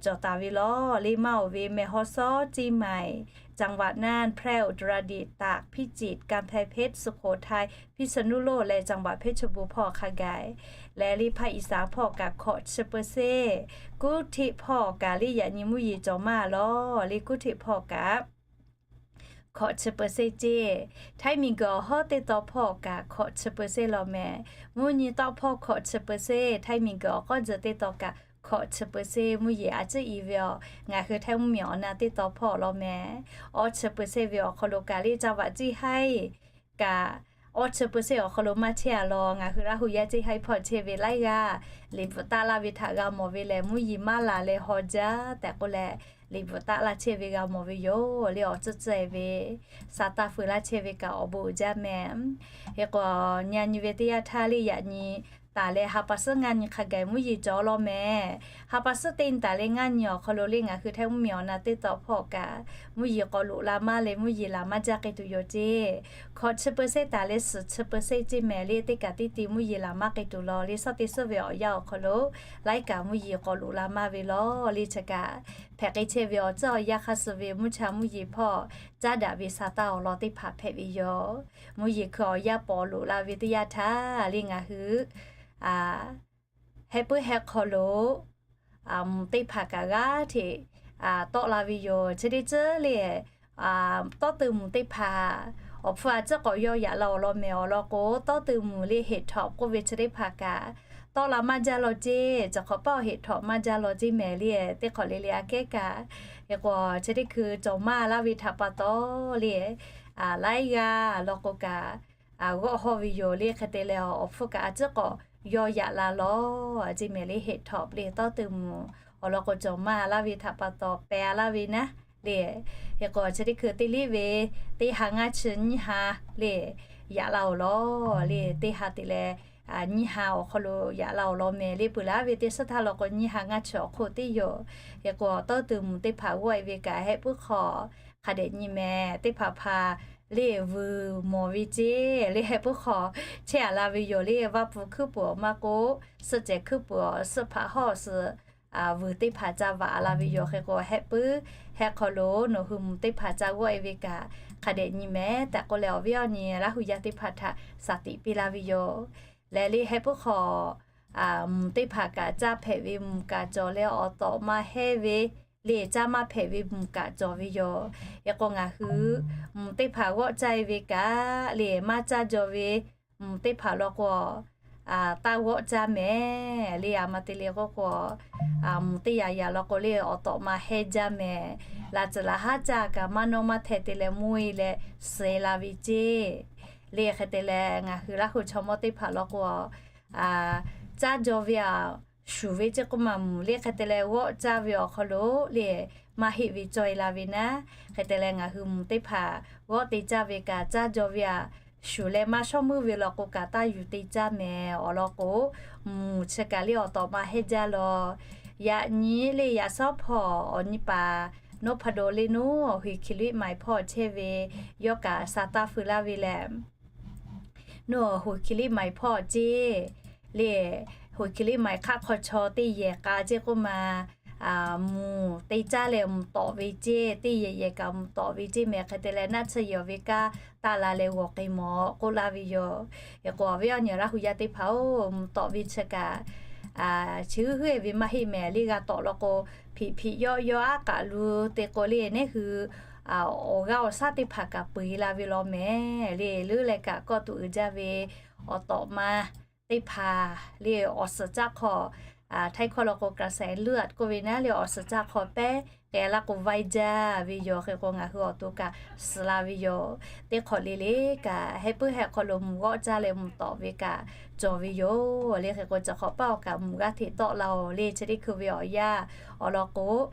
cawˬ taˍ ve law. Le maˇ oˬ ve Mehawsawr, Chiang Mai, จังหวัดน่าน, Phrae, Uttaradit, Tagh, Phichit, Kanphai Pheth, Sukhothai, Phitsanuloe leh จังหวัดเพชรบูรณ์ hpawˇ hk'a gaˬ leh le hpaˇ Iˍsaˍ hpawˇ kaꞈ hkawꞈ chi เปอร์เซ็นต์, Kuˇhtiˆ hpawˇ kaꞈ le yaꞈ nyi mvuhˇ yeˬ cawˬ maˇ law. Le Kuˇhtiˆ hpawˇ kaꞈ hkawꞈ chi เปอร์เซ็นต์ ceˇ. Htaiˇ miˬguiˬ awˬ hawˉ teˇ taw hpawˇ kaꞈ hkawꞈ chi เปอร์เซ็นต์ law mehˍ. Mvuhˇ nyi tawˆ hpawˇ hkawꞈ chi เปอร์เซ็นต์, Htaiˇ miˬguiˬ awˬ k'awˇ tzuhˬ teˇ taw kaꞈ hkawꞈ chi เปอร์เซ็นต์. Mvuhˇ yeˬ a ciˉ i ve awˬ ngaˬ hui Htaiˇ mvuhˇmiˬ awˬ na teˇ taw hpawˇ law mehˍ. Awˇ chi เปอร์เซ็นต์ ve awˬ hk'aw lo kaꞈ le จังหวัดเชียงราย kaꞈ awˇ chi เปอร์เซ็นต์ awˬ hk'aw lo maˇ chehˇ a law. Ngaˬ hui Laˇ huˍ yaˇ ceˇ haiˉ hpawˇ chehˇ ve laiˉ g'aˇ liꞈ bvuhꞈ taˆ laˇ ve htaꞈ g'a mawˬ ve lehˬ, mvuhˇ yeˬ maˇ laˬ leh haw jaˇ tehꞈ k'oˆ leh, liꞈ bvuhꞈ taˆ laˇ chehˇ ve g'a mawˬ ve yoˬ. Le awˬ tcuhˉ tcuhˉ e ve sa taˇ feu laˇ chehˇ ve kaꞈ awˬ bon uiˍ jaˇ mehˍ. Hk'e k'o, nyi nyi ve teˇ yanˇ htaˇ le yaꞈ nyi taˍ leh ha pa suhˉ ngaˇ nyi hk'a gaˬ mvuhˇ yeˬ cawˬ law mehˍ. Ha pa suhˉ teˇ nyi taˍ leh ngaˇ nyi awˬ hk'aw lo le ngaˬ hui Htaiˇ mvuhˇmiˬ awˬ na teˇ taw hpawˇ kaꞈ mvuhˇ yeˬ k'awꞈ loꞈ la maˇ leh mvuhˇ yeˬ laˬ maˇ jaˇ k'ai tuˬ yoˬ ceˇ. Hkawꞈ chi เปอร์เซ็นต์ taˍ leh suhˍ chi เปอร์เซ็นต์ ceˇ mehˍ le teˇ kaꞈ teˇ ti mvuhˇ yeˬ laˬ maˇ k'ai tuˬ law le suhˉ teˇ suhˉ ve awˬ yanˇ awˬ hk'aw lo laiˉ kaꞈ mvuhˇ yeˬ k'awꞈ loꞈ la maˇ ve law le chi kaꞈ hpehꞈ k'ai chehˇ ve awˬ tcuhˉ awˬ yanˇ hk'aˇ suh ve mvuhˇ cha mvuhˇ yeˬ hpawˇ caˉ daꞈ ve sa taˇ awˬ lawn teˇ hpaˍ hpehꞈ ve yoˬ. Mvuhˇ yeˬ hkui awˬ yanˇ pawˍ loꞈ la ve teˇ yanˇ htaˇ le ngaˬ hui heh puiˉ heh hk'aw lo mvuhˇ teˇ hpaˍ kaꞈ g'aˇ hteꞈ tawˆ la ve yoˬ. Chi teˇ ceuˬ le tawˇ teu mvuhˇ teˇ hpaˍ awˬ hpfuhˇ a tcuhˉ k'awꞈ yaw yaꞈ la awˬ lawn mehˍ awˬ lawn k'o, tawˇ teu mvuhˇ le เห็ดถอบ k'oˆ ve chi teˇ hpaˍ kaꞈ tawˆ la maˇ jaˇ law ceˇ. Chi hk'awꞈ paˆ เห็ดถอบ maˇ jaˇ law ceˇ mehˍ le teˇ hk'awꞈ le le aꞈ kehˉ kaꞈ, hk'e k'o chi teˇ hkui cawˬ maˇ laˇ ve htaꞈ pa taw le laiˉ g'aˇ law k'o kaꞈ g'awˆ hawˇ ve yoˬ le. Hk'e te leh awˬ hpfuhˇ kaꞈ a tcuhˉ k'awꞈ yaw yaꞈ la law ceˇ mehˍ le เห็ดถอบ le tawˇ teu mvuhˇ awˬ lawn k'o cawˬ maˇ laˇ ve htaꞈ pa taw pehˬ a laˇ ve naˉ le. Hk'e k'o chi teˇ hkui teˇ liˇ ve teˇ ha ngaˇ chi nyiˇ ha le yaꞈ la awˬ lawn le teˇ ha te leh nyiˇ ha awˬ hk'aw lo yaꞈ la awˬ lawn mehˍ le peuˬ laˇ ve teˇ suhˉ htaˇ law k'o nyiˇ ha ngaˇ chi awˬ hk'oˆ teˇ yoˬ. Hk'e k'o tawˇ teu mvuhˇ teˇ hpaˍ g'awˆ e ve kaꞈ heh puiˉ hk'aw hk'a dehꞈ nyi mehˍ teˇ hpaˍ hpaˍ le vuiˬ mawˬ ve ceˇ le heh puiˉ hk'aw chehˇ a la ve yoˬ le. Vaˇ pfuh hkuiˉ puiˍ awˬ maˇ k'oˆ, suhˆ cehˬ hkuiˉ puiˍ awˬ suhˆ hpaꞈ hawˇ suhˍ vuiˬ teˇ hpaˍ ca vaꞈ a la ve yoˬ. Hk'e k'o heh puiˉ heh hk'aw lo nawˬ hui mvuhˇ teˇ hpaˍ ca g'awˆ e ve kaꞈ hk'a dehꞈ nyi mehˍ tehꞈ k'oˆ leh awˬ viˉ awˬ nyi Laˇ hu yaˇ teˇ hpaˍ htaꞈ saˍ tiꞈ piˇ la ve yoˬ. Leh le heh puiˉ hk'aw mvuhˇ teˇ hpaˍ kaꞈ caˇ hpehꞈ ve mvuhˇ kaꞈ cawˬ leh awˬ tawꞈ ma hehˇ ve le caˇ maˇ hpehꞈ ve mvuhˇ kaꞈ cawˬ ve yoˬ. Hk'e k'o ngaˬ hui mvuhˇ teˇ hpaˍ g'awˆ caˇ e ve kaꞈ le maˇ caˇ jaw ve mvuhˇ teˇ hpaˍ law k'o taˇ g'awˆ caˇ mehˍ le. A ma te le k'oˆ k'o mvuhˇ teˇ yaꞈ yaꞈ law k'o le awˬ tawꞈ ma hehˇ jaˇ mehˍ. Laꞈ tcuhˍ laꞈ haˉ caˇ kaꞈ maˇ nawˇ maˇ hteh te leh mvuhˇ e leh suh la ve ceˇ. Le hk'e te leh ngaˬ hui Laˇ hu chaw mawˇ teˇ hpaˍ law k'o caˇ jaw ve aꞈ shuˍ ve ceˇ k'oˆ maˬ mvuhˇ le hk'e te leh g'awˆ caˇ ve awˬ hk'aw lo le maˇ heˆ ve cawˬ e la ve naˉ. Hk'e te leh ngaˬ hui mvuhˇ teˇ hpaˍ g'awˆ te caˇ ve kaꞈ caˇ jaw ve aꞈ shuˍ leh maˇ shawˉ meuˇ ve law k'o kaꞈ taˇ yuˬ te caˇ mehˍ awˬ lawn k'o, mvuhˇ chi kaꞈ le awˬ tawꞈ ma hehˇ jaˇ law. Yaꞈ nyi le yaꞈ shawˉ hpawˇ awˬ nyi paˍ นพดล le nuˇ awˬ หอยเชอรี่ maiˍ hpawˇ chehˇ ve yawˇ kaꞈ sa taˇ feu laˇ ve lehˬ, nuˇ awˬ หอยเชอรี่ maiˍ hpawˇ ceˇ le หอยเชอรี่ maiˍ hk'aˆ hk'aw chaw teˇ yehˬ k'a ceˇ k'oˆ maˬ mvuhˇ te caˇ leh mvuhˇ tawꞈ ve ceˇ, teˇ yehˬ yehˬ kaꞈ mvuhˇ tawꞈ ve ceˇ mehˍ. Hk'e te leh naˆ tsuhˇ yehˬ ve kaˇ taˇ la leh g'awˬ k'ai mawˬ k'oˆ laˇ ve yoˬ. Hk'e k'o awˬ viˉ awˬ nyi Laˇ hu yaˇ teˇ hpaˍ-oˬ, mvuhˇ tawꞈ ve chi kaꞈ chi huiˉ huiˉ ve maˇ heˆ mehˍ le. G'a tawꞈ law k'o hpiꞈ hpiꞈ yawˆ yawˆ aˉ k'aꞈ lu te k'o le neˉ hui awˬ g'aˇ awˬ shaˉ teˇ hpaˍ kaꞈ peu e la ve law mehˍ le. Leuˉ leh kaꞈ kawˆ tuˬ uiˍ jaˇ ve awˬ tawꞈ ma teˇ hpaˍ le awˬ suhˍ caˆ hk'aw, Htaiˇ hkawˇ law k'o กระแสเลือด k'oˆ ve naˉ le awˬ suhˍ caˆ hk'aw pehˉ k'ai laˇ k'o vaiˇ jaˇ ve yoˬ. Hk'e k'o ngaˬ hui awˬ to kaꞈ suhˍ la ve yoˬ. Teˇ hk'awꞈ le le kaꞈ heh puiˉ heh hk'aw lo mvuhˇ g'awˆ caˇ leh mvuhˇ tawꞈ ve kaꞈ cawˬ ve yoˬ le. Hk'e k'o chi hk'awꞈ paˆ awˬ kaꞈ mvuhˇ g'aˇ hteꞈ tawˆ la-oˬ le. Chi teˇ hkui ve awˬ yanˇ awˬ lawn k'o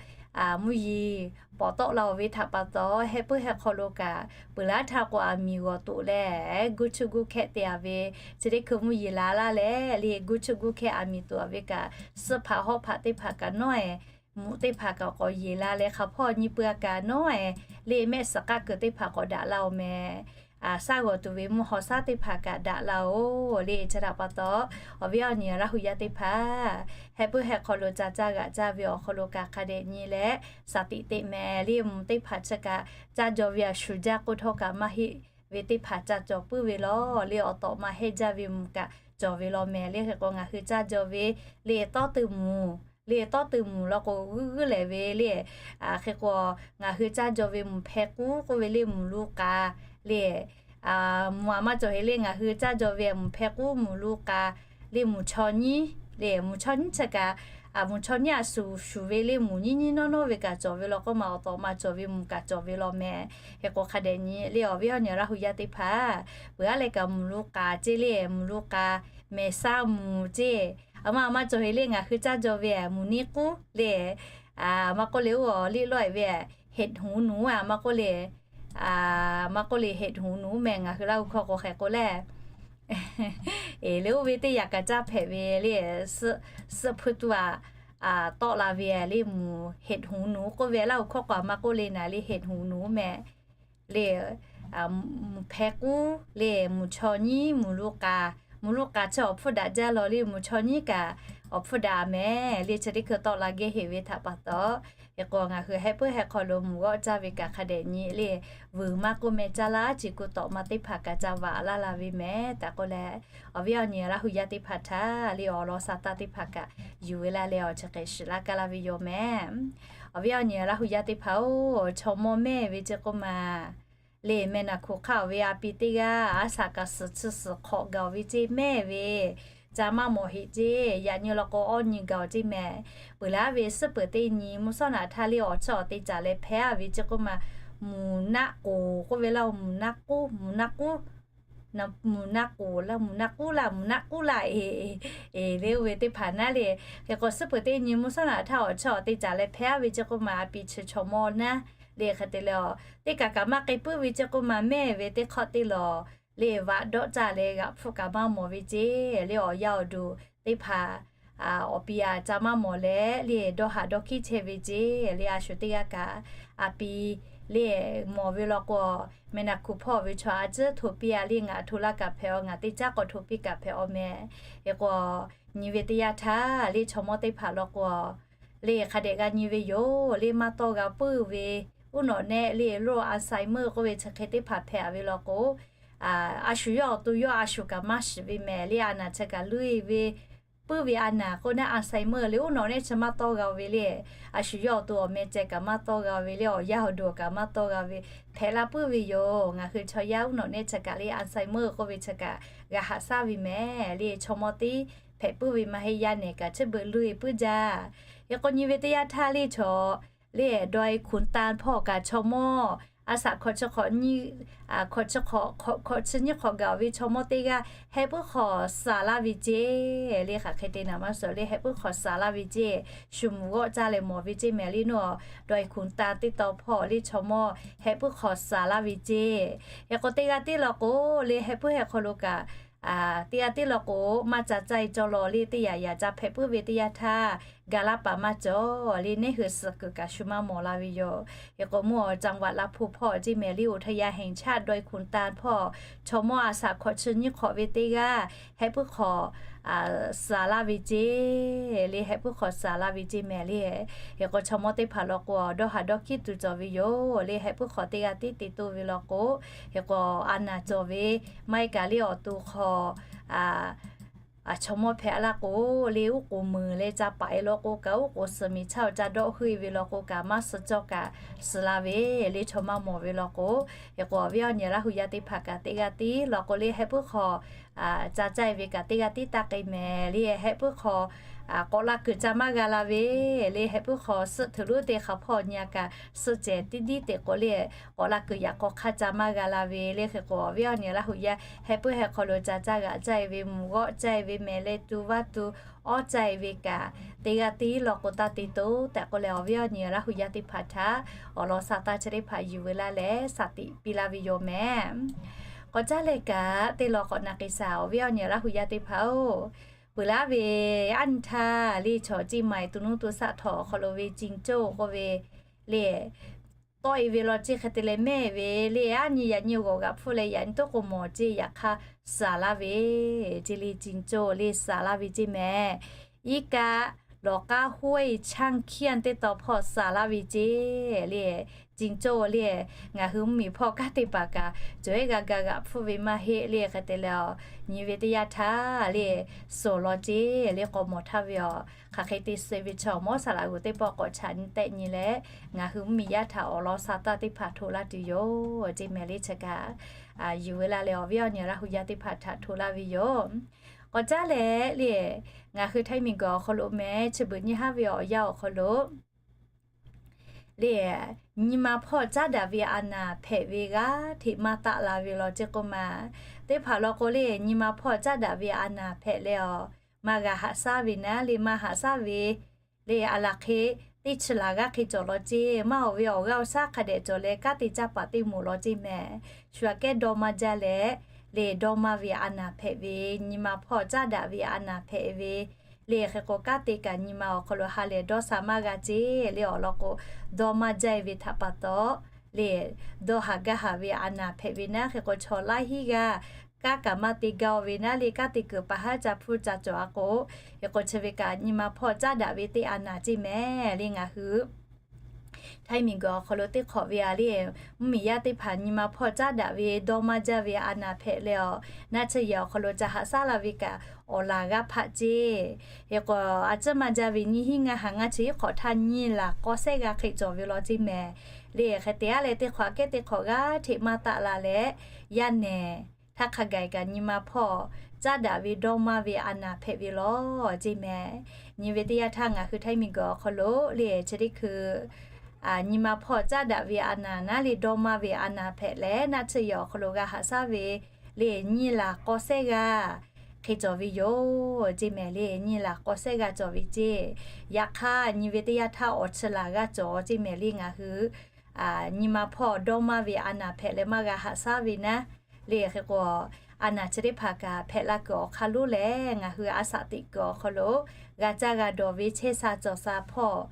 mvuhˇ yeˬ pawˍ tawˆ la-oˬ ve htaꞈ pa taw heh puiˉ heh hk'aw lo kaꞈ peuˬ laˇ htaˇ k'o aˬ miˍ g'awˬ toꞈ leh guˇ chuˇ guˇ hkehˆ te a ve, chi teˇ hkui mvuhˇ yeˬ la laˇ leh le guˇ chuˇ guˇ hkehˆ aˬ miˍ toꞈ a ve kaꞈ suhˆ hpaꞈ hawˉ hpaꞈ teˇ hpaˍ kaꞈ nawˉ e mvuhˇ teˇ hpaˍ kaꞈ k'awꞈ yeˬ la leh hk'a hpawˇ nyi peuˬ a kaꞈ nawˉ e le mehˆ suhˍ k'aˆ kuiˬ teˇ hpaˍ k'awꞈ daꞈ la-oˬ mehˍ. Saˇ g'awˬ tuˬ ve mvuhˇ haw shaˉ teˇ hpaˍ kaꞈ daꞈ la-oˬ le. Chi htaꞈ pa taw awˬ viˉ awˬ nyi Laˇ hu yaˇ teˇ hpaˍ heh puiˉ heh hk'aw lo ca caˇ g'aꞈ caˇ ve awˬ hk'aw lo kaꞈ hk'a dehꞈ nyi leh saˍ tiꞈ teꞈ mehˍ le. Mvuhˇ teˇ hpaˍ chi kaꞈ caˇ jaw ve aꞈ shuˍ jaˇ k'oˆ htawˇ kaꞈ maˇ heˆ ve teˇ hpaˍ ca cawˬ puiˉ ve law le. Awˬ tawꞈ ma hehˇ jaˇ ve mvuhˇ kaꞈ cawˬ ve law mehˍ le. Hk'e k'o ngaˬ hui caˇ jaw ve le tawˇ teu mvuhˇ le tawˇ teu mvuhˇ law k'o g'uiˇ g'uiˇ lehˬ ve le. Hk'e k'o ngaˬ hui caˇ jaw ve mvuhˇ hpehˇ k'uˉ k'oˆ ve le mvuhˇ lu k'a le mvuhˇ aꞈ maˇ cawˬ heˆ le. Ngaˬ hui caˇ jaw ve mvuhˇ hpehˇ k'uˉ mvuhˇ lu k'a le mvuhˇ chaw nyiˉ le mvuhˇ chaw nyiˉ chi kaꞈ mvuhˇ chaw nyiˉ aꞈ shuˍ shuˍ ve le mvuhˇ nyiˉ nyiˉ nawˉ nawˉ ve kaꞈ cawˬ ve law k'oˆ maˬ awˬ tawꞈ ma cawˬ ve mvuhˇ kaꞈ cawˬ ve law mehˍ. Hk'e k'o hk'a dehꞈ nyi le awˬ viˉ awˬ nyi Laˇ hu yaˇ teˇ hpaˍ peuˬ aˉ leh kaꞈ mvuhˇ lu k'a ceˇ le mvuhˇ lu k'a mehˍ saˇ mvuhˇ ceˇ. Aˬ maˇ aˬ maˇ cawˬ heˆ le ngaˬ hui caˇ jaw ve mvuhˇ nyiˉ k'uˉ le maˇ k'oˆ le oˇ liꞈ lawˆ e ve เห็ดหูหนู a maˇ k'oˆ le, maˇ k'oˆ le เห็ดหูหนู mehˍ ngaˬ hui Laˇ hu hkawˇ k'o hk'e k'o le Eˬ, le oˇ ve teˇ yanˇ kaꞈ caˇ hpehꞈ ve le, suhˆ hpu tuˬ aꞈ tawˆ la ve le, mvuhˬ เห็ดหูหนู k'oˆ ve Laˇ huˍ hkawˇ k'o a ma k'oˆ le naˍ le, เห็ดหูหนู mehˍ le, mvuhˬ hpehˇ k'uˉ le, mvuhˬ chaw nyiˉ, mvuhˬ lu k'aˍ, mvuhˬ lu k'aˍ chi awˬ hpfuhˇ daꞈ jaˇ lawˬ le, mvuhˬ chaw nyiˉ kaꞈ awˬ hpfuhˇ daꞈ mehˍ le, chi teˇ hkui tawˆ la geh heˆ ve htaꞈ pa taw, hk'e k'o ngaˬ hui heh puiˉ heh hk'aw lo mvuhˬ g'awˆ caˇ ve kaꞈ hk'a dehꞈ nyi le, vuiˬ maˇ k'oˆ meh caˇ laˇ, chi kuˬ tawꞈ ma teˇ hpaˍ kaꞈ ca vaꞈ laˇ la ve mehˍ tehꞈ k'oˆ leh, awˬ viˉ awˬ nyi Laˇ huˍ yaˇ teˇ hpaˍ htaꞈ le awˬ lawn sa taˇ teˇ hpaˍ kaꞈ yuˬ ve laˇ leh awˬ chi hk'e shiˍ laˇ kaˇ laˇ ve yoˬ mehˍ. Awˬ viˉ awˬ nyi Laˇ huˍ yaˇ teˇ hpaˍ-oˬ, chaw mawˇ mehˇ ve ceˇ k'oˆ ma le, meh naˬ hkuˬ hk'aˇ oˬ ve a pi teˇ g'aˇ aˉ shaꞈ kaꞈ suhˍ chi suhˍ hk'awꞈ gaˬ oˬ ve ceˇ mehˇ ve, ca maˇ mawˬ heˆ ceˇ, yaꞈ nyi law k'o awˇ nyi gaˬ oˬ ceˇ mehˍ. Peuˬ laˇ ve suhˉ peuˬ teˇ nyi mvuhˇ shawˉ naꞈ htaˇ le awˬ chawˇ awˬ te caˍ leh hpehˇ a ve ceˇ k'oˆ ma, mvuhˬ naˆ k'oˍ k'oˆ ve laˇ, mvuhˬ naˆ k'uˉ, mvuhˬ naˆ k'uˉ, mvuhˬ naˆ k'oˍ laˇ, mvuhˬ naˆ k'uˉ laˇ, mvuhˬ naˆ k'uˉ laˇ, eˬ, eˬ, le oˇ ve teˇ hpaˍ naˉ le. Hk'e k'o suhˉ peuˬ teˇ nyi mvuhˇ shawˉ naꞈ htaˇ awˬ chawˇ awˬ te caˍ leh hpehˇ a ve ceˇ k'oˆ ma, a pi chi chaw mawˇ naˉ le hk'e te le, teˇ kaꞈ kaꞈ maˇ k'ai puiˉ ve ceˇ k'oˆ ma, mehˇ ve teˇ hk'awꞈ teˇ lawˬ le vaꞈ dawˆ caˇ leh g'aꞈ hpfuhˆ kaꞈ maˇ mawˬ ve ceˇ le, awˬ yaˇ awˬ duˬ teˇ hpaˍ awˬ pi a ca maˇ mawˬ leh le dawˇ haꞈ dawˇ hkiˉ chehˇ ve ceˇ le, a shu teˇ g'aˇ kaꞈ a pi le mawˬ ve law k'o, meh naˬ hkuˬ hpawˇ ve chaw a ciˉ hto piˇ a le, ngaˬ hto laˇ kaꞈ hpehꞈ a, ngaˬ teˇ caˉ k'awꞈ hto piˇ kaꞈ hpehꞈ a mehˍ. Hk'e k'o nyi ve teˇ yanˇ htaˇ le chaw mawˇ teˇ hpaˍ law k'o le hk'a dehꞈ g'a nyi ve yoˬ le, maˇ tawˇ g'a puiˉ ve uˉ nawꞈ nehˆ le โรค Alzheimer k'oˆ ve chi hk'e teˇ hpaˍ hpehꞈ ve law k'o, a shu yawˇ awˬ to yawˇ a shu kaꞈ maˇ shiˍ ve mehˍ le, a naˬ chi kaꞈ luˇ e ve puiˉ ve a naˬ k'oˆ naˉ Alzheimer le uˉ nawꞈ nehˆ chi maˇ tawˇ g'a ve le, a shu yawˇ awˬ to awˬ meh ceh kaꞈ maˇ tawˇ g'a ve le, awˬ yaˇ awˬ duˬ kaꞈ maˇ tawˇ g'a ve hpehꞈ la puiˉ ve yoˬ. Ngaˬ hui chaw yaˇ uˉ nawꞈ nehˆ chi kaꞈ le Alzheimer k'oˆ ve chi kaꞈ g'a haꞈ shaˉ ve mehˍ le, chaw mawˇ teˇ hpehꞈ puiˉ ve maˇ heˆ, yaˇ nehˬ kaꞈ chi beuꞈ luˇ e puiˉ jaˇ. Hk'e k'o nyi ve teˇ yanˇ htaˇ le chaw le ดอยขุนตาล hpawˇ kaꞈ chaw mawˇ a shaꞈ hkawꞈ chi hk'awꞈ nyi hkawꞈ chi hk'awꞈ hkawꞈ chi nyiˇ hk'awꞈ gaˬ oˬ ve chaw mawˇ teˇ g'aˇ heh puiˉ hk'awꞈ suhˍ laˇ ve ceˇ le, hk'aˬ hk'e te naˍ maˇ suhˍ le heh puiˉ hk'awꞈ suhˍ laˇ ve ceˇ, shu mvuhˬ g'awˆ caˇ leh mawˬ ve ceˇ mehˍ le, naw ดอยขุนตาล teˇ taw hpawˇ le chaw mawˇ heh puiˉ hk'awꞈ suhˍ laˇ ve ceˇ. Hk'e k'o teˇ g'aˇ tiˉ law k'o le heh puiˉ heh hk'aw lo kaꞈ teˇ g'aˇ tiˉ law k'o maˇ ca caˇ e cawˇ law le, teˇ yanˇ yaꞈ ca hpehꞈ puiˉ ve teˇ yanˇ htaˇ ga laˇ paˍ maˇ cawˬ le, neˇ hui suhˍ kuiˬ kaꞈ shu maˇ mawˬ la ve yoˬ. Hk'e k'o mvuhˇ awˬ จังหวัดลำพูน hpawˇ ceˇ mehˍ le, อุทยานแห่งชาติดอยขุนตาล hpawˇ chaw mawˇ a shaꞈ hkawꞈ chi nyiˇ hk'awꞈ ve teˇ g'aˇ heh puiˉ hk'awꞈ suhˍ laˇ ve ceˇ le, heh puiˉ hk'awꞈ suhˍ laˇ ve ceˇ mehˍ le. Hk'e k'o chaw mawˇ teˇ hpaˍ law k'o dawˇ haꞈ dawˇ hkiˉ tuˬ cawˬ ve yoˬ le, heh puiˉ hk'awꞈ teˇ g'aˇ tiˉ te toˇ ve law k'o, hk'e k'o a naˬ cawˬ ve maˇ heˆ kaꞈ le awˬ to hk'awꞈ a chaw mawˇ hpehꞈ laˇ k'o le, uˉ k'oˍ meuˍ leh ca paˍ e law k'o kaꞈ, uˉ k'oˍ suhˍ miˬ chaˇ ca dawˆ heuˆ e ve law k'o kaꞈ, maˇ suh cawˇ kaꞈ suh la ve le, chaw maˇ mawˬ ve law k'o. Hk'e k'o awˬ viˉ awˬ nyi Laˇ huˍ yaˇ teˇ hpaˍ kaꞈ teˇ g'aˇ tiˉ law k'o le heh puiˉ hk'awꞈ ca caˇ e ve kaꞈ teˇ g'aˇ tiˉ taˇ k'ai mehˍ le, heh puiˉ hk'awꞈ k'awꞈ la kuiˬ ca maˇ g'a la ve le, heh puiˉ hk'awꞈ suhˆ htuꞈ lonˉ teˇ hk'a hpawˇ nyi a kaꞈ suhˆ cehˬ tiˉ tiˉ teꞈ k'o le, k'awꞈ la kuiˬ yaꞈ k'aw hk'aˇ ca maˇ g'a la ve le. Hk'e k'o awˬ viˉ awˬ nyi Laˇ huˍ yaˇ heh puiˉ heh hk'aw lo ca caˇ g'aꞈ caˇ e ve, mvuhˬ g'awˆ caˇ e ve, mehˍ leh tu vaˇ tu awˉ caˇ e ve kaꞈ teˇ g'aˇ tiˉ law k'o taˇ te toˇ tehꞈ k'oˆ leh, awˬ viˉ awˬ nyi Laˇ huˍ yaˇ teˇ hpaˍ htaꞈ awˬ lawn sa taˇ chi teˇ hpaˍ yuˬ veu laˇ leh shaˍ tiꞈ piˇ laˇ ve yoˬ mehˍ. K'awꞈ caˇ leh kaꞈ teˇ law k'awꞈ na k'ai shaˍ, awˬ viˉ awˬ nyi Laˇ huˍ yaˇ teˇ hpaˍ-oˬ, peuˬ laˇ ve aˉ nyi htaˇ le chaw ceˇ maˬ e to nuˇ to shaˆ htaw awˬ hk'aw lo ve จิงโจ้ k'oˆ ve le tawˆ e ve law ceˇ hk'e te leh mehˆ ve le, aˉ nyi yaꞈ nyi g'awˬ g'aꞈ hpfuhˆ leh yaꞈ nyi toˉ k'o mawˬ ceˇ, yaꞈ hk'aˇ suhˍ laˇ ve ceˇ le, จิงโจ้ le suhˍ laˇ ve ceˇ mehˍ. Iˉ kaˆ lawˬ k'aˉ ห้วยช้างเคี้ยน teˇ taw hpawˇ suhˍ laˇ ve ceˇ le, จิงโจ้ le ngaˬ hui mvuhˇmiˬ hpawˇ kanˉ te paˍ kaꞈ cawˬ ehˉ g'a ga g'aꞈ hpfuhˆ ve maˇ heˆ le hk'e te leh, nyi ve teˇ yanˇ htaˇ le suhˍ law ceˇ le k'awꞈ mawˬ htaˇ ve yoˬ. Hk'aˬ hk'e te suh ve chaw mawˇ saˍ laꞈ g'uˬ teˇ pawˆ k'awꞈ chaꞈ nyi tehˆ nyi leh, ngaˬ hui mvuhˇmiˬ yaˇ htaꞈ awˬ lawn sa taˇ teˇ hpaˍ htoꞈ laˇ tuˬ yoˬ ceˇ mehˍ le. Chi kaꞈ yuˬ veu laˇ leh awˬ viˉ awˬ nyi Laˇ huˍ yaˇ teˇ hpaˍ htaꞈ htoꞈ laˇ ve yoˬ. K'awꞈ caˇ leh le, ngaˬ hui htaiˇ miˬ guiˬ awˬ hk'aw lo mehˍ, chi beuꞈ nyi haˉ ve awˬ yanˇ awˬ hk'aw lo le, nyi ma hpawˇ caˉ daꞈ ve a naˬ hpehꞈ ve g'aˇ hteꞈ maˇ taˆ la ve law ceˇ k'oˆ ma. Teˇ hpaˍ law k'o le, nyi ma hpawˇ caˉ daꞈ ve a naˬ hpehꞈ leh awˬ, maˇ g'a haꞈ shaˉ ve naˉ le, maˇ haꞈ shaˉ ve le, a laˬ hk'e teˇ chi laˬ g'aˇ hk'e cawˬ law ceˇ, maˇ oˬ ve awˬ g'aˇ awˬ shaˉ hk'a dehꞈ cawˬ leh kanˉ te caˇ paˍ teˇ moˍ law ceˇ mehˍ. Shu aꞈ kehˉ dawˇ maˇ jaˇ leh le dawˇ maˇ ve a naˍ hpehꞈ ve, nyi ma hpawˇ caˉ daꞈ ve a naˍ hpehꞈ ve le. Hk'e k'o, kanˉ te kaꞈ nyi ma awˬ hk'aw lo ha lehˬ dawˇ sha maˇ g'a ceˇ le. Awˬ lawn k'o, dawˇ maˇ jaˇ ve htaꞈ pa taw le, dawˇ haˍ gaˇ haˍ ve a naˍ hpehꞈ ve naˉ. Hk'e k'o, chaw laiˉ hinˉ g'aˇ kanˉ kaꞈ maˇ te gaˇ ve naˉ le, kanˉ te kuiˬ pa haˉ ca hpuˇ ca cawˬ a k'o, hk'e k'o chi ve kaꞈ nyi ma hpawˇ caˉ daꞈ ve teˇ a naˍ ceˇ mehˍ le. Ngaˬ hui Htaiˇ miˬguiˬ awˬ hk'aw lo teˇ hk'awꞈ ve a le, mvuhˇmiˬ yaˇ teˇ hpaˍ nyi ma hpawˇ caˉ daꞈ ve dawˇ maˇ jaˇ ve a naˍ hpehꞈ leh, awˬ naˆ tsuhˇ yehˬ awˬ hk'aw lo ca haꞈ shaˉ la ve kaꞈ awˬ laˬ g'a hpaˆ ceˇ. Hk'e k'o, a ciˉ maˇ jaˇ ve nyiˇ hinˉ ngaˇ ha ngaˇ chi iˉ hk'awꞈ htaˇ nyiˇ laˬ k'aw sehˉ g'a hk'e cawˬ ve law ceˇ mehˍ le. Hk'e te a leh, teˇ hk'awꞈ aꞈ kehˉ teˇ hk'awꞈ g'aˇ hteꞈ maˇ taˆ la leh, yaˇ nehˬ htaˇ hk'a gaˬ kaꞈ nyi ma hpawˇ caˉ daꞈ ve dawˇ maˇ ve a naˍ hpehꞈ ve law ceˇ mehˍ. Nyi ve teˇ yanˇ htaˇ ngaˬ hui Htaiˇ miˬguiˬ awˬ hk'aw lo le chi teˇ hkui nyi ma hpawˇ caˉ daꞈ ve a naˍ naˉ le dawˇ maˇ ve a naˍ hpehꞈ leh, naˆ tsuhˇ yehˬ awˬ hk'aw lo g'a haꞈ shaˉ ve le nyiˇ laˬ k'aw sehˉ g'a hk'e cawˬ ve yoˬ ceˇ mehˍ le. Nyiˇ laˬ k'aw sehˉ g'a cawˬ ve ceˇ. Yaꞈ hk'aˇ, nyi ve teˇ yanˇ htaˇ awˬ chi laˬ g'a cawˬ ceˇ mehˍ le. Ngaˬ hui nyi ma hpawˇ dawˇ maˇ ve a naˍ hpehꞈ leh maˇ g'a haꞈ shaˉ ve naˉ le. Hk'e k'o, a naˍ chi teˇ hpaˍ kaꞈ hpehꞈ la kuiˬ awˬ hk'aˇ lonˉ lehˬ, ngaˬ hui a shaꞈ teꞈ kuiˬ awˬ hk'aw lo g'a caˇ g'a dawˬ ve chehˇ sha cawˬ sha hpawˇ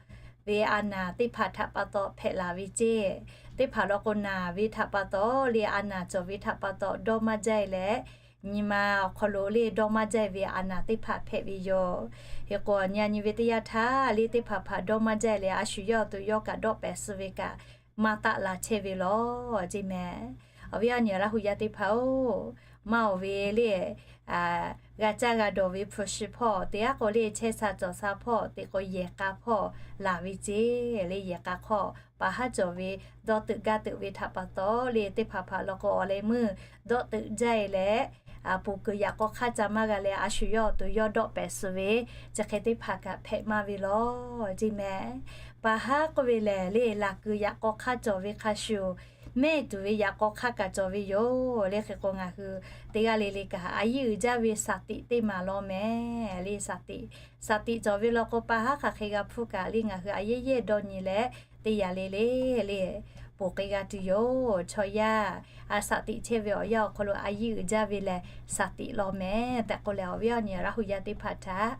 ve a naˍ teˇ hpaˍ htaꞈ pa taw hpehꞈ laˬ ve ceˇ. Teˇ hpaˍ law k'o, naˬ ve htaꞈ pa taw le, a naˍ cawˬ ve htaꞈ pa taw dawˇ maˇ jaˇ leh, nyi ma awˬ hk'aw lo le dawˇ maˇ jaˇ ve a naˍ teˇ hpaˍ hpehꞈ ve yoˬ. Hk'e k'o, nyi a nyi ve teˇ yanˇ htaˇ le teˇ hpaˍ hpaˍ dawˇ maˇ jaˇ leh, a shu yawˇ awˬ to yawˇ kaꞈ dawˆ pehˍ suh ve kaꞈ maˇ taˆ la chehˇ ve law ceˇ mehˍ. Awˬ viˉ awˬ nyi Laˇ hu yaˇ teˇ hpaˍ-oˬ, maˇ oˬ ve le g'a caˇ g'a dawˬ ve hpu shi hpawˇ teˇ g'aˇ k'o le chehˇ sha cawˬ sha hpawˇ te k'o, yehˬ k'a hpawˇ laˬ ve ceˇ le. Yehˬ k'a hk'aw pa haˉ cawˬ ve dawˇ teuꞈ gaˇ teuꞈ ve htaꞈ pa taw le, teˇ hpaˍ hpaˍ law k'o, awˬ leh meuˇ dawˆ teuꞈ jaˇ e leh, ponˬ kuiˬ yaꞈ k'aw hk'aˇ ca maˇ g'a leh, a shu yawˇ awˬ to yawˇ dawˆ pehˍ suh ve chi hk'e teˇ hpaˍ kaꞈ hpehꞈ maˇ ve law ceˇ mehˍ. Pa haˉ k'oˆ ve lehˬ le, laˬ kuiˬ yaꞈ k'aw hk'aˇ cawˬ ve hk'a shuˍ, mehˆ tuˬ ve yaꞈ k'aw hk'aˇ kaꞈ cawˬ ve yoˬ le. Hk'e k'o, ngaˬ hui teˇ g'aˇ le le kaꞈ a yiˉ uiˍ jaˇ ve shaˍ tiꞈ teˇ maˬ law mehˍ le. Shaˍ tiꞈ, shaˍ tiꞈ cawˬ ve law k'o, pa haˉ hk'aˬ hk'e g'a hpuˇ kaꞈ le, ngaˬ hui a yehˉ yehˇ dawˇ nyi leh teˇ yanˇ le le le ponˬ k'ai g'a tuˬ yoˬ. Chaw yaˇ a shaˍ tiꞈ chehˇ ve awˬ yanˇ awˬ hk'aw lo a yiˉ uiˍ jaˇ ve lehˬ shaˍ tiꞈ law mehˍ tehꞈ k'oˆ leh, awˬ viˉ awˬ nyi Laˇ hu yaˇ teˇ hpaˍ htaꞈ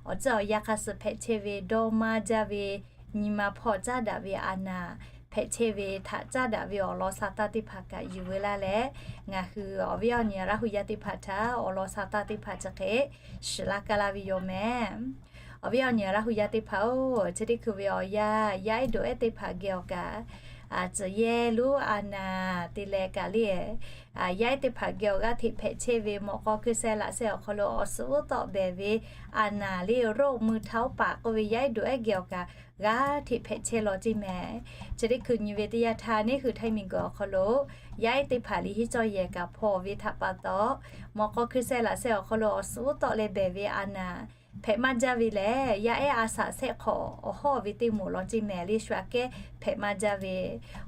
awˬ tcuhˉ awˬ yanˇ hk'a suh hpehꞈ chehˇ ve dawˇ maˇ jaˇ ve nyi ma hpawˇ caˉ daꞈ ve a naˍ hpehꞈ chehˇ ve htaꞈ caˉ daꞈ ve awˬ lawn sha taˇ teˇ hpaˍ kaꞈ yuˬ veu laˇ leh, ngaˬ hui awˬ viˉ awˬ nyi Laˇ hu yaˇ teˇ hpaˍ htaꞈ awˬ lawn sha taˇ teˇ hpaˍ chi hk'e shiˍ laˇ kaˇ laˇ ve yoˬ mehˍ. Awˬ viˉ awˬ nyi Laˇ hu yaˇ teˇ hpaˍ-oˬ, chi teˇ hkui ve awˬ yanˇ yaˇ ehˉ dawꞈ ehˉ teˇ hpaˍ geh awˬ kaꞈ, tcuhˬ yehˇ lonˉ a naˍ te leh kaꞈ le, yaˇ ehˉ teˇ hpaˍ geh awˬ g'aˇ hteꞈ hpehꞈ chehˇ ve mawꞈ k'aw hkuiˇ sehˇ laꞈ sehˇ awˬ hk'aw lo awˬ suhˍ uˉ tawˆ behˬ ve a naˍ le, roˆ mui htaˇ oˉ paˍ k'oˆ ve yaˇ ehˉ dawꞈ ehˉ geh awˬ kaꞈ g'aˇ hteꞈ hpehꞈ chehˇ law ceˇ mehˍ. Chi teˇ hkui nyi ve teˇ yanˇ htaˇ, neˇ hui Htaiˇ miˬguiˬ awˬ hk'aw lo yaˇ ehˉ teˇ hpaˍ liꞈ henˇ cawˇ yehˬ kaꞈ hpaw ve htaꞈ pa taw, mawꞈ k'aw hkuiˇ sehˇ laꞈ sehˇ awˬ hk'aw lo awˬ suhˍ uˉ tawˆ leh behˬ ve a naˍ hpehꞈ maˇ jaˇ ve lehˬ, yaˇ ehˉ a shaꞈ shehˆ hk'awꞈ awˬ hawˉ ve teˇ moˍ law ceˇ mehˍ le. Shu aꞈ kehˉ hpehꞈ maˇ jaˇ ve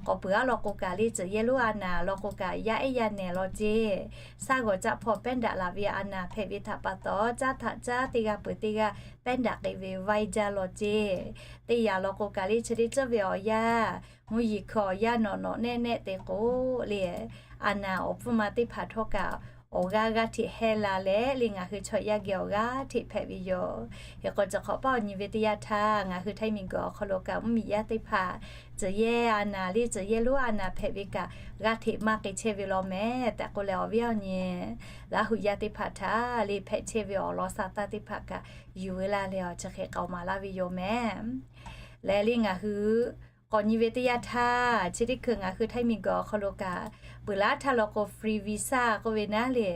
k'awꞈ peuˬ aˉ law k'o kaꞈ le, tcuhˬ yehˇ lonˉ a naˍ law k'o kaꞈ yaˇ ehˉ yaˇ nehˬ law ceˇ. Shaˉ g'awˬ caˆ hpawˇ pehˉ daꞈ laˬ ve a naˍ hpehꞈ ve htaꞈ pa taw, caˉ htaꞈ caˉ teˇ g'aˇ peuˬ teˇ g'aˇ pehˉ daꞈ k'ai ve vaiˇ jaˇ law ceˇ. Teˇ yanˇ law k'o kaꞈ le, chi teˇ ceuˬ ve awˬ yanˇ mvuhˇ yeˬ hkui awˬ yanˇ nawꞈ nawꞈ nehˆ nehˆ te k'o le, a naˍ awˬ pfuhˇ ma teˇ hpaˍ htawˇ kaꞈ awˬ g'aˇ g'aˇ hteꞈ heh la leh le, ngaˬ hui chaw yaˇ geh awˬ g'aˇ hteꞈ hpehꞈ ve yoˬ. Hk'e k'o, chi hk'awꞈ paˆ awˬ nyi ve teˇ yanˇ htaˇ, ngaˬ hui Htaiˇ miˬguiˬ awˬ hk'aw lo kaꞈ mvuhˇmiˬ yaˇ teˇ hpaˍ tcuhˬ yehˇ a naˍ le, tcuhˬ yehˇ lonˉ a naˍ hpehꞈ ve kaꞈ g'aˇ hteꞈ maˇ k'ai chehˇ ve law mehˍ tehꞈ k'oˆ leh, awˬ viˉ awˬ nyi Laˇ hu yaˇ teˇ hpaˍ htaꞈ le hpehꞈ chehˇ ve awˬ lawn sha taˇ teˇ hpaˍ kaꞈ yuˬ veu laˇ leh, awˬ chi hk'e k'aoˍ maˍ laˇ ve yoˬ mehˍ. Leh le ngaˬ hui k'awꞈ nyi ve teˇ yanˇ htaˇ, chi teˇ hkui ngaˬ hui Htaiˇ miˬguiˬ awˬ hk'aw lo kaꞈ peuˬ laˇ htaˇ law k'o, free visa k'oˆ ve naˉ le,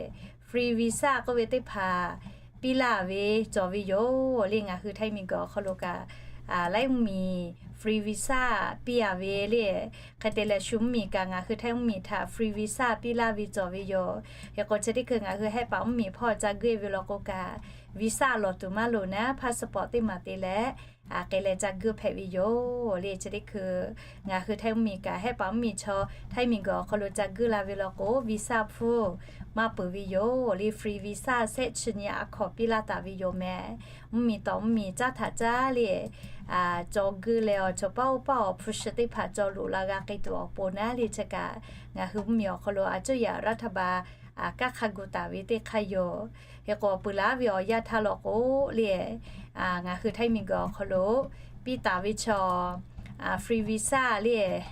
free visa k'oˆ ve teˇ hpaˍ piˇ laˇ ve cawˬ ve yoˬ le. Ngaˬ hui Htaiˇ miˬguiˬ awˬ hk'aw lo kaꞈ laiˉ mvuhˇmiˬ free visa piˇ a ve le. Hk'e te leh shu mvuhˇmiˬ kaꞈ ngaˬ hui Htaiˇ mvuhˇmiˬ htaꞈ free visa piˇ laˇ ve cawˬ ve yoˬ. Hk'e k'o, chi teˇ hkui ngaˬ hui hehˆ paˍ mvuhˇmiˬ hpawˇ ca guˇ e ve law k'o kaꞈ, visa lawˬ tuˬ maˇ loˍ naˉ, passport teˇ maˬ te leh a k'ai leh ca guˇ hpehꞈ ve yoˬ le. Chi teˇ hkui ngaˬ hui Htaiˇ mvuhˇmiˬ kaꞈ hehˆ paˍ mvuhˇmiˬ chaw Htaiˇ miˬguiˬ awˬ hk'aw lo ca guˇ la ve law k'o, visa hpfuhˇ maˇ peuˬ ve yoˬ le. Free visa shehˆ chi nyi a hkawnˍ piˇ laˇ taˍ ve yoˬ mehˍ. Mvuhˇmiˬ tawˍ mvuhˇmiˬ caˉ htaꞈ caˉ le, caw guˇ leh awˬ chawˬ paˇ oˇ paˇ awˬ hpu shi teˇ hpaˍ caw loꞈ la g'a k'ai tuˬ awˬ pon naˉ le, chi kaꞈ ngaˬ hui mvuhˇmiˬ awˬ hk'aw lo a cuˇ yaꞈ raˇ htaˇ ba kanˉ hk'a gu taˍ ve teˇ hk'aˇ yoˬ. Hk'e k'o, peuˬ laˉ ve awˬ yanˇ htaˇ law k'o le, ngaˬ hui Htaiˇ miˬguiˬ awˬ hk'aw lo piˇ taˍ ve chaw free visa le,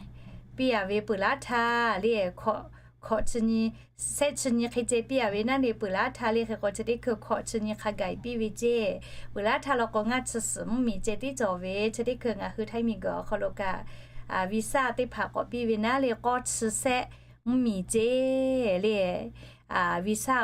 piˇ a ve peuˬ laˉ htaˇ le, hkawꞈ chi nyi, shehˆ chi nyi hk'e ceh piˇ a ve naˉ le, peuˬ laˉ htaˇ le hk'e k'o chi teˇ hkui hkawꞈ chi nyi hk'a gaˬ piˇ ve ceˇ. Peuˬ laˉ htaˇ law k'o ngaˇ chi suhˍ mvuhˇmiˬ ceh tiˉ cawˬ ve chi teˇ hkui ngaˬ hui Htaiˇ miˬguiˬ awˬ hk'aw lo kaꞈ visa teˇ hpaˍ k'awꞈ piˇ ve naˉ le, k'awˇ chi shehˆ mvuhˇmiˬ ceˇ le, visa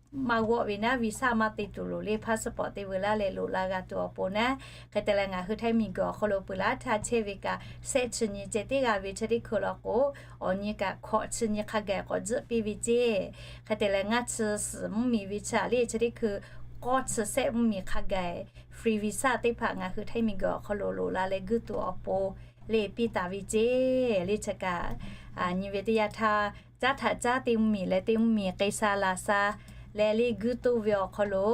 maˇ g'awˆ ve naˉ, visa maˇ te tuˬ loˍ le, passport te veu laˇ leh loꞈ la g'a tuˬ awˬ pon naˉ. Hk'e te leh ngaˬ hui Htaiˇ miˬguiˬ awˬ hk'aw lo peuˬ laˉ htaˇ chehˇ ve kaꞈ shehˆ chi nyi ceh tiˉ g'a ve chi teˇ hkui law k'o, awˬ nyi kaꞈ hkawꞈ chi nyi hk'a gaˬ k'awꞈ tzuhˆ piˇ ve ceˇ. Hk'e te leh ngaˇ chi suhˍ mvuhˇmiˬ ve chi a le chi teˇ hkui k'awˇ chi shehˆ mvuhˇmiˬ hk'a gaˬ free visa teˇ hpaˍ ngaˬ hui Htaiˇ miˬguiˬ awˬ hk'aw lo loꞈ la leh guˇ tuˬ awˬ pon le piˇ taˍ ve ceˇ. Le chi kaꞈ nyi ve teˇ yanˇ htaˇ, caˉ htaꞈ caˉ teˇ mvuhˇmiˬ leh teˇ mvuhˇmiˬ k'ai sha la sha leh le guˇ toˇ ve awˬ hk'aw lo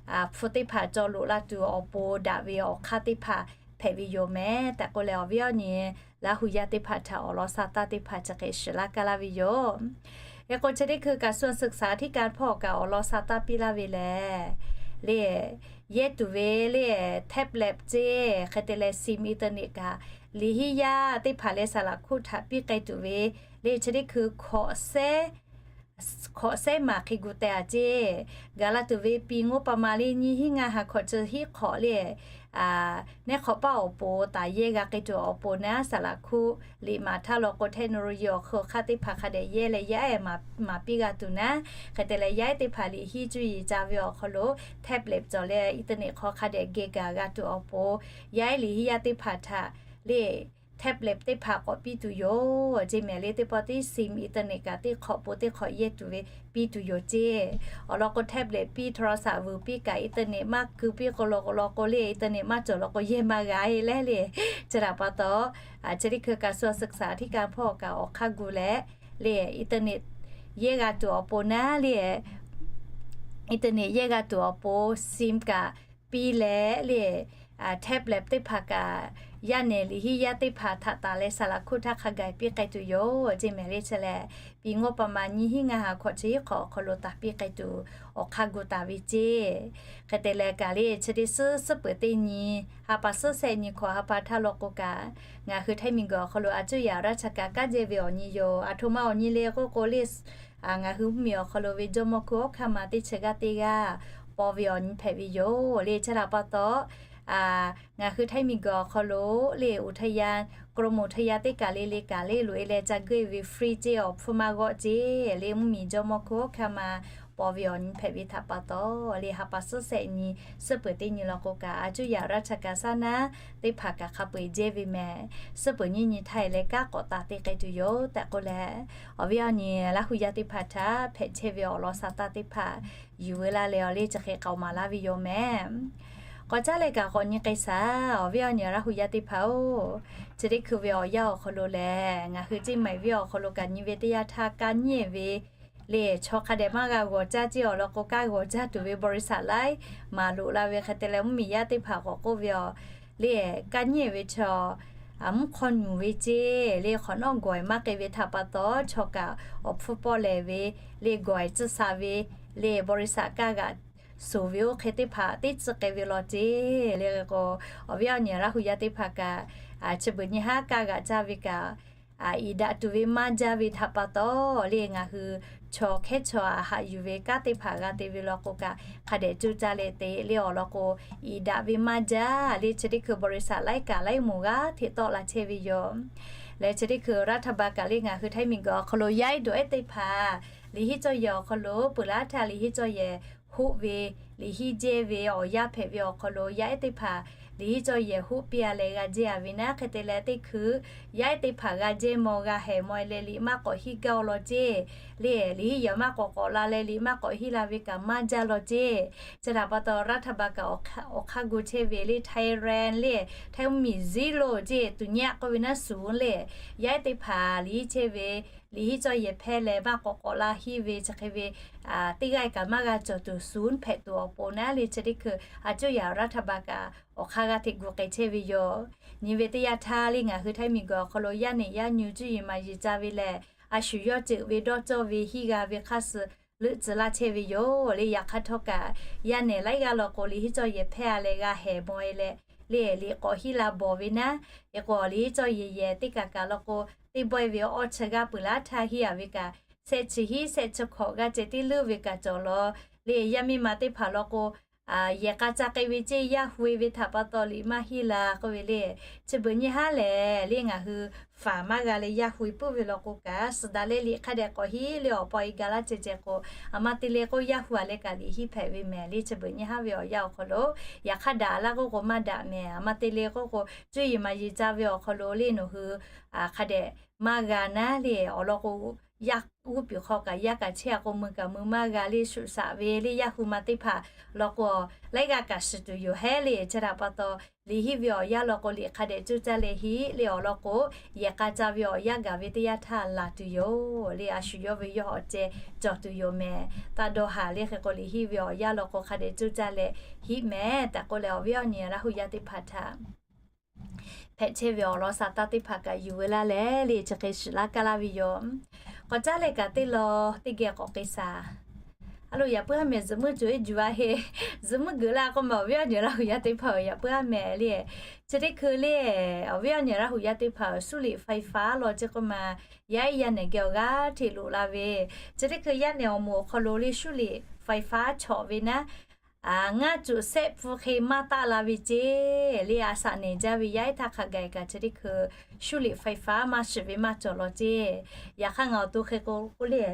hpu teˇ hpaˍ cawˬ loꞈ la tuˬ awˬ pon daꞈ ve awˬ hk'aˇ teˇ hpaˍ hpehꞈ ve yoˬ mehˍ tehꞈ k'oˆ leh, awˬ viˉ awˬ nyi Laˇ hu yaˇ teˇ hpaˍ htaꞈ awˬ lawn sha taˇ teˇ hpaˍ chi hk'e shiˍ laˇ kaˇ laˇ ve yoˬ. Hk'e k'o chi teˇ hkui kaꞈ กระทรวงศึกษาธิการ hpawˇ kaꞈ awˬ lawn sha taˇ piˇ laˇ ve lehˬ, le yehˇ tuˬ ve le tablet ceˇ, hk'e te leh sim internet kaꞈ liꞈ hiˉ yaˇ teˇ hpaˍ leh saˍ laꞈ hkuˆ htaꞈ piˇ k'ai tuˬ ve le chi teˇ hkui hkawꞈ shehˉ maˍ hk'e gu teh a ceˇ. Gaˬ la tuˬ ve ปีงบประมาณ le nyiˇ hinˉ ngaˇ ha hkawꞈ chi hiˉ hk'awꞈ le neˇ hk'awꞈ paˇ awˬ pon taˍ yehˇ g'a k'ai tuˬ awˬ pon naˉ, saˍ laꞈ hkuˆ liꞈ maˍ htaˇ law k'o เทคโนโลยี awˬ hk'aw hk'aˇ teˇ hpaˍ hk'a dehꞈ yehˇ leh yaˇ ehˉ maˍ piˇ g'a tuˬ naˉ. Hk'e te leh yaˇ ehˉ teˇ hpaˍ liꞈ hiˉ cuˇ yiˍ ca ve awˬ hk'aw lo tablet cawˬ leh internet hk'aw hk'a dehꞈ geh gaˬ g'a tuˬ awˬ pon, yaˇ ehˉ liꞈ hiˉ yaˇ teˇ hpaˍ htaꞈ le tablet teˇ hpaˍ k'awꞈ piˇ tuˬ yoˬ ceˇ mehˍ le. Teˇ pawˆ tiˉ sim internet kaꞈ teˇ hk'awꞈ pon teˇ hk'awꞈ yehˇ tuˬ ve piˇ tuˬ yoˬ ceˇ. Awˬ lawn k'o tablet piˇ โทรศัพท์ vuiˬ piˇ kaꞈ internet maˇ keu piˇ k'o law k'o law k'o le internet maˇ cawˬ law k'o yehˇ maˇ g'a e leh le. Chi htaꞈ pa taw, chi teˇ hkui kaꞈ กระทรวงศึกษาธิการ hpawˇ kaꞈ awˬ hk'aˇ gu leh le internet yehˇ g'a tuˬ awˬ pon naˉ le internet yehˇ g'a tuˬ awˬ pon sim kaꞈ piˇ leh le tablet teˇ hpaˍ kaꞈ yaˇ nehˬ liꞈ hiˉ yaˇ teˇ hpaˍ htaꞈ taˍ leh saˍ laꞈ hkuˆ htaˇ hk'a gaˬ piˇ k'ai tuˬ yoˬ ceˇ mehˍ le. Chi lehˬ ปีงบประมาณ nyiˇ hinˉ ngaˇ ha hkawꞈ chi hiˉ hk'awꞈ awˬ hk'aw lo taˍ piˇ k'ai tuˬ awˬ hk'aˇ gu taˍ ve ceˇ. Hk'e te leh kaꞈ le chi teˇ suhˉ suhˉ peuˬ teˇ nyi ha pa suhˉ shehˆ nyi hkawꞈ ha pa htaˇ law k'o kaꞈ ngaˬ hui Htaiˇ miˬguiˬ awˬ hk'aw lo a cuˇ yaꞈ raˇ cha kaꞈ kanˉ jehˇ ve awˬ nyi yoˬ. Aˬ htoꞈ ma awˬ nyi le k'oˆ k'o le ngaˬ hui mvuhˇmiˬ awˬ hk'aw lo ve jawˇmawˇ hkuˇ awˉ hkanˇ ma teˇ chi g'aˇ teˇ g'aˇ paw ve awˬ nyi hpehꞈ ve yoˬ le. Chi htaꞈ pa taw, ngaˬ hui Htaiˇ miˬguiˬ awˬ hk'aw lo le อุทยาน กรมอุทยาน teˇ kaˬ le le kaꞈ le loꞈ e leh ca geuˆ e ve free ceˇ, awˬ hpfuhˇ maˇ g'awˆ ceˇ le. Mvuhˇmiˬ jawˇmawˇ hkuˇ awˉ hkanˇ ma paw ve awˬ nyi hpehꞈ ve htaꞈ pa taw le ha pa suhˉ shehˆ nyi suhˉ peuˬ teˇ nyi law k'o kaꞈ a cuˇ yaꞈ raˇ cha kaꞈ saˉ naˉ teˇ hpaˍ kaꞈ hk'a peu eˬ jehˇ ve mehˍ. Suhˉ peuˬ nyiˇ nyi htaˇ e leh kanˉ k'awꞈ taˍ te k'ai tuˬ yoˬ tehꞈ k'oˆ leh, awˬ viˉ awˬ nyi Laˇ hu yaˇ teˇ hpaˍ htaꞈ hpehꞈ chehˇ ve awˬ lawn sha taˇ teˇ hpaˍ yuˬ veu laˇ leh awˬ le chi hk'e k'aoˍ maˍ laˇ ve yoˬ mehˍ. K'awꞈ caˉ leh kaꞈ k'awꞈ nyi k'ai shaˍ, awˬ viˉ awˬ nyi Laˇ hu yaˇ teˇ hpaˍ-oˬ, chi teˇ hkui ve awˬ yanˇ awˬ hk'aw lo lehˬ ngaˬ hui Ceˇ maiˍ venˇ awˬ hk'aw lo kaꞈ nyi ve teˇ yanˇ htaˇ kaˇ nyiˇ ve le chaw hk'a dehꞈ maˇ g'a g'awˬ caˇ ceˇ. Awˬ lawn k'o kanˉ g'awˬ caˇ tuˬ ve บริษัท laiˉ maˍ loꞈ la ve hk'e te leh mvuhˇmiˬ yaˇ teˇ hpaˍ k'awꞈ k'oˆ ve aˬ le, kaˇ nyiˇ ve chaw mvuhˇ hk'aw nyuˬ ve ceˇ le hk'awꞈ nawˉ gawˬ e maˇ k'ai ve htaꞈ pa taw chaw kaꞈ awˬ hpfuhˇ pawˆ lehˬ ve le gawˬ e tcuhˇ sha ve le บริษัท kaˇ g'aꞈ suˍ ve oˇ hk'e teˇ hpaˍ teˇ tcuhˇ k'ai ve law ceˇ le k'o, awˬ viˉ awˬ nyi Laˇ hu yaˇ teˇ hpaˍ kaꞈ chi beuꞈ nyi haˉ kaˇ g'aꞈ caˇ ve kaꞈ iˍ daꞈ tuˬ ve maˇ jaˇ ve htaꞈ pa taw le ngaˬ hui chaw hkehˉ chaw aꞈ haꞈ yuˬ ve kanˉ teˇ hpaˍ g'a te ve law k'o kaꞈ hk'a dehꞈ coˇ caˇ leh te le awˬ lawn k'o iˍ daꞈ ve maˇ jaˇ le chi teˇ hkui บริษัท laiˉ kaꞈ laiˉ moˍ g'aˇ hteꞈ tawˆ la chehˇ ve yoˬ. Leh chi teˇ hkui รัฐบาล kaꞈ le ngaˬ hui Htaiˇ miˬguiˬ awˬ hk'aw lo yaˇ ehˉ dawˬ ehˉ teˇ hpaˍ liꞈ hiˉ cawˇ yehˬ awˬ hk'aw lo peuˬ laˇ htaˇ liꞈ hiˉ cawˇ yehˬ hoˆ ve liꞈ hiˉ jehˇ ve awˬ yanˇ hpehꞈ ve awˬ hk'aw lo yaˇ ehˉ teˇ hpaˍ liꞈ hiˉ cawˇ yehˬ hoˆ piˇ a leh g'a jehˇ a ve naˉ hk'e te leh teˇ hkui yaˇ ehˉ teˇ hpaˍ g'a jehˇ mawˬ g'a hehˍ mawˬ e leh liꞈ maˇ k'awꞈ hiˉ gaˇ-o law ceˇ le liꞈ hiˉ yehˬ maˇ k'awꞈ k'awꞈ la leh liꞈ maˇ k'awꞈ hiˉ la ve kaꞈ maˇ jaˇ law ceˇ. Chi htaꞈ pa taw รัฐบาล kaꞈ awˬ hk'aˇ gu chehˇ ve le Thailand le Htaiˇ mvuhˇmiˬ ศูนย์ ceˇ tuˬ nyi a k'oˆ ve naˉ suˍ le yaˇ ehˉ teˇ hpaˍ liꞈ hiˉ chehˇ ve liꞈ hiˉ cawˇ yehˬ hpehˇ leh maˇ k'awꞈ k'awꞈ la hiˉ ve chi hk'e ve teˇ g'aˇ kaꞈ maˇ g'a cawˬ tuˬ ศูนย์ hpehꞈ tuˬ awˬ pon naˉ le chi teˇ hkui a cuˇ yaꞈ รัฐบาล kaꞈ awˬ hk'aˇ g'a hteꞈ gu k'ai chehˇ ve yoˬ. Nyi ve teˇ yanˇ htaˇ le ngaˬ hui Htaiˇ miˬguiˬ awˬ hk'aw lo yaˇ nehˬ yaˇ nyu cuˇ yiˍ maˍ yiˍ ca ve lehˬ a shu yawˇ ceuˬ ve dawˇ cawˇ ve hiˇ g'a ve hk'aˇ suh leuˆ tcuh laˇ chehˇ ve yoˬ le. Yaꞈ hk'aˇ htawˇ kaꞈ, yaˇ nehˬ laiˉ g'aˇ law k'o, liꞈ henˇ cawˇ yehˬ hpehˇ a leh g'a hehˍ mawˬ e leh, le liꞈ k'awꞈ hiˉ la bawˬ ve naˉ, e k'o liꞈ henˇ cawˇ yehˬ yehˬ teˇ kaꞈ kaꞈ law k'o, teˇ bawehˇ ve awˇ chi g'aˇ peuˬ laˇ htaˇ hiˉ a ve kaꞈ, shehˆ chi hiˉ shehˆ chi hkawꞈ g'aˇ ceh tiˉ leuˉ ve kaꞈ cawˬ law le. Yaˇ miˇ ma teˇ hpaˍ law k'o, yehˬ k'a ca k'ai ve ceˇ, yaˇ hui e ve htaꞈ pa taw liꞈ maˇ hiˉ la k'oˆ ve le. Chi beuꞈ nyi haˉ lehˬ le, ngaˬ hui faˍ maˇ g'a leh yaˇ hui puiˉ ve law k'o kaꞈ, suhˍ daꞈ leh liꞈ hk'a dehꞈ k'awꞈ hiˉ le awˬ pa e ga laˇ ceh ceh k'o, aˬ ma te le k'o yaˇ hui a leh kaꞈ liꞈ hiˉ hpehꞈ ve mehˍ le. Chi beuꞈ nyi haˉ ve awˬ yanˇ awˬ hk'aw lo, yaꞈ hk'aˇ daꞈ laˇ k'oˆ k'o maˇ daꞈ mehˍ. Aˬ ma te le k'oˆ k'o, cuˇ yiˍ maˍ yiˍ ca ve awˬ hk'aw lo le nawˬ hui hk'a dehꞈ maˇ g'a naˉ le awˬ lawn k'o, yaˇ g'uˇ piˍ hk'aw kaꞈ yaˇ kaꞈ chehˇ a k'o, mui kaꞈ mui maˇ g'a le, shuˍ shaꞈ ve le yaˇ hui ma teˇ hpaˍ law k'o, laiˉ g'aˇ kaꞈ shiˍ tuˬ yoˬ hehˉ le. Chi htaꞈ pa taw, liꞈ hiˉ ve awˬ yanˇ law k'o, liꞈ hk'a dehꞈ coˇ caˇ leh hiˉ le awˬ lawn k'o, yehˬ k'a ca ve awˬ yanˇ gaˬ ve teˇ yanˇ htaˇ laˬ tuˬ yoˬ le. A shu yawˇ ve yawˇ hawꞈ ceh cawˬ tuˬ yoˬ mehˍ. Taˇ dawˇ haˍ le. Hk'e k'o, liꞈ hiˉ ve awˬ yanˇ law k'o, hk'a dehꞈ coˇ caˇ leh hiˉ mehˍ tehꞈ k'oˆ leh, awˬ viˉ awˬ nyi Laˇ hu yaˇ teˇ hpaˍ htaꞈ hpehꞈ chehˇ ve awˬ lawn sa taˇ teˇ hpaˍ kaꞈ yuˬ ve laˇ leh le, chi hk'e shiˍ laˇ kaˇ laˇ ve yoˬ. K'awꞈ caˉ leh kaꞈ teˇ law teˇ geh k'awꞈ k'ai shaˍ. A lo, yaꞈ puiˉ haˉ mehˍ zuhꞈ muiˉ cawˬ e juˬ a heˆ. Zuhꞈ muiˉ geuꞈ laˇ k'oˆ ma, awˬ viˉ awˬ nyi Laˇ hu yaˇ teˇ hpaˍ-oˬ, yaꞈ puiˉ haˉ mehˍ le. Chi teˇ hkui le, awˬ viˉ awˬ nyi Laˇ hu yaˇ teˇ hpaˍ-oˬ, shuˉ liꞈ ไฟฟ้า law ceˇ k'oˆ ma, yaˇ iˉ yaˇ nehˬ geh awˬ g'aˇ hteꞈ loꞈ la ve. Chi teˇ hkui yaˇ nehˬ awˬ moˍ awˬ hk'aw lo le shuˉ liꞈ ไฟฟ้า chawꞈ ve naˉ, ngaˇ cuꞈ sehˆ pfuhˇ hk'e maˇ taˆ la ve ceˇ le. A shaꞈ nehˬ jaˇ ve yaˇ iˉ htaˇ hk'a gaˬ kaꞈ chi teˇ hkui shuˉ liꞈ ไฟฟ้า maˇ shiˍ ve maˇ cawˬ law ceˇ. Yaꞈ hk'aˇ ngaˬ awˬ to hk'e k'o k'oˆ le,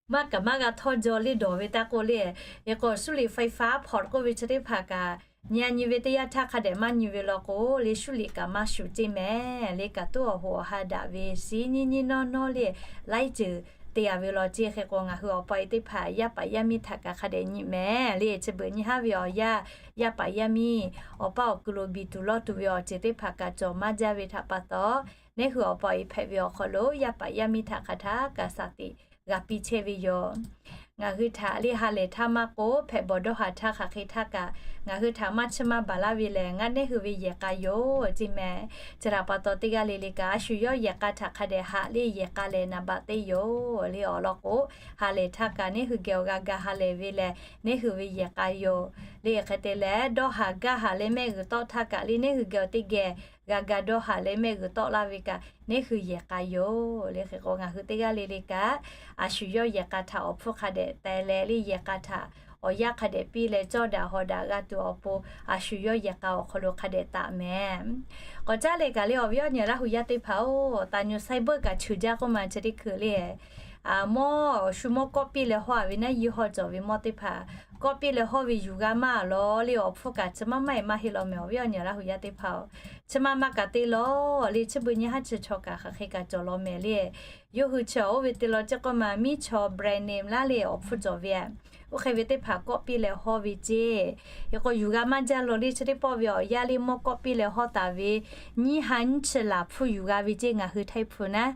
maˇ kaꞈ maˇ g'a htawˇ jaw le dawˬ ve taˇ k'oˆ le. E k'o shuˉ liꞈ ไฟฟ้า hpawꞈ k'oˆ ve chi teˇ hpaˍ kaꞈ, nyi a nyi ve teˇ yanˇ htaˇ hk'a dehꞈ maˇ nyi ve law k'o le, shuˉ liꞈ kaꞈ maˇ shuˍ ceˇ mehˍ le. Kaꞈ toˉ awˬ hoꞈ awˬ ha daꞈ ve shiˉ nyiˇ nyiˇ nawˇ nawˇ le laiˉ ceuˬ te a ve law ceˇ. Hk'e k'o ngaˬ hui awˬ pa e teˇ hpaˍ yaˇ paˍ yaˇ miˇ htaꞈ kaꞈ hk'a dehꞈ nyi mehˍ le. Chi beuꞈ nyi haˉ ve awˬ yanˇ, yaˇ paˍ yaˇ miˇ awˬ paˇ awˬ kuiˬ lo biˬ tuˬ lawˇ tuˬ ve awˬ ceuˬ teˇ hpaˍ kaꞈ cawˬ maˇ jaˇ ve htaꞈ pa taw, neˇ hui awˬ pa e hpehꞈ ve awˬ hk'aw lo yaˇ paˍ yaˇ miˇ htaꞈ hk'aˬ htaˇ kaꞈ shaˍ tiꞈ g'a piˇ chehˇ ve yoˬ. Ngaˬ hui htaꞈ le ha lehˬ htaˇ maˇ k'oˆ, hpehꞈ bawˬ dawˇ haˍ htaˇ hk'aˬ hk'e htaˇ kaꞈ ngaˬ hui htaꞈ maˇ chiˇ maˇ baˬ laˇ ve lehˬ, ngaˇ neˇ hui ve yehˬ k'a yoˬ ceˇ mehˍ. Chi htaꞈ pa taw teˇ g'aˇ le le kaꞈ a shu yawˇ yehˬ k'a htaꞈ hk'a dehꞈ haꞈ le, yehˬ k'a lehˬ naˍ baꞈ teˇ yoˬ le. Awˬ lawn k'o, ha lehˬ htaˇ kaꞈ neˇ hui geh awˬ g'a ga ha lehˬ ve lehˬ neˇ hui ve yehˬ k'a yoˬ le. Hk'e te leh dawˇ haˍ gaˇ haˍ leh mehˆ g'uiˬ tawˆ htaˇ kaꞈ le neˇ hui geh awˬ teˇ geh g'a ga dawˇ haˍ leh mehˆ g'uiˬ tawˆ laˇ ve kaꞈ neˇ hui yehˬ k'a yoˬ le. Hk'e k'o ngaˬ hui teˇ g'aˇ le le kaꞈ a shu yawˇ yehˬ k'a htaꞈ awˬ hpfuhˇ hk'a dehꞈ teh leh le, yehˬ k'a htaꞈ awˬ yanˇ hk'a dehꞈ piˇ leh cawˇ daꞈ hawˍ daꞈ g'a tuˬ awˬ pon, a shu yawˇ yehˬ k'a awˬ hk'aw lo hk'a dehꞈ taˍ mehˍ. K'awꞈ caˉ leh kaꞈ le awˬ viˉ awˬ nyi Laˇ hu yaˇ teˇ hpaˍ-oˬ, taˍ nyi cyber kaꞈ cheuˬ jaˇ k'oˆ ma chi teˇ hkui le, mawˇ shu mawˇ kawˆ piˇ leh hawˇ a ve naˉ, yiˇ hawˇ cawˬ ve mawˇ teˇ hpaˍ kawˆ piˇ leh hawˇ ve yuˬ g'a maˇ a law le. Awˬ hpfuhˇ kaꞈ chi maˇ maˇ e maˇ heˆ law mehˍ. Awˬ viˉ awˬ nyi Laˇ hu yaˇ teˇ hpaˍ-oˬ, chi maˇ maˇ kaꞈ te law le. Chi beuꞈ nyi haˉ chi chaw kaꞈ hk'aˬ hk'e kaꞈ cawˬ law mehˍ le. Yawˇ hui chi oˇ ve te law ceˇ k'oˆ ma, miˉ chaw brand name laˇ le awˬ hpfuhˇ cawˬ ve a. Oˇ hk'e ve teˇ hpaˍ kawˆ piˇ leh hawˇ ve ceˇ. Hk'e k'o yuˬ g'a maˇ jaˇ law le. Chi teˇ pawˆ ve awˬ yanˇ le mawˇ kawˆ piˇ leh hawˇ taˍ ve nyiˇ ha nyiˇ chi laˬ hpfuhˇ yuˬ g'a ve ceˇ ngaˬ hui htaiˇ hpu naˉ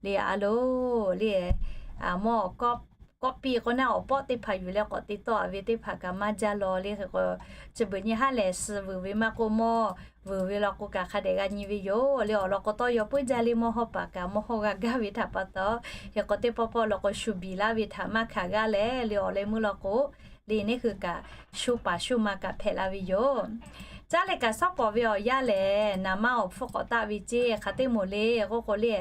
le. A loˬ le, mawˇ kawˆ piˇ k'o naˉ awˬ pawˆ teˇ hpaˍ yuˬ leh k'awꞈ te tawˆ a ve teˇ hpaˍ kaꞈ maˇ jaˇ law le. Hk'e k'o chi beuꞈ nyi haˉ lehˬ suh vuiˬ ve maˇ k'oˆ, mawˇ vuiˬ ve law k'o kaꞈ hk'a dehꞈ g'a nyi ve yoˬ le. Awˬ lawn k'o tawˇ yaw puiˉ jaˇ le mawˇ hawˇ paˍ kaꞈ mawˇ hawˇ g'a gaˇ ve htaꞈ pa taw, hk'e k'o teˇ pawˆ pawˆ law k'o shu biˬ laˇ ve htaꞈ maˇ hkanˍ g'aˇ leh le awˬ leh meuˇ law k'o le neˇ hui kaꞈ shu paˍ shu ma kaꞈ hpehꞈ la ve yoˬ. Caˉ leh kaꞈ sawˉ pawˍ ve awˬ yanˇ lehˬ naˍ manˇ awˬ hpfuhˇ k'awꞈ taˆ ve ceˇ. Hk'aˬ teˇ moˍ le k'oˆ k'o le,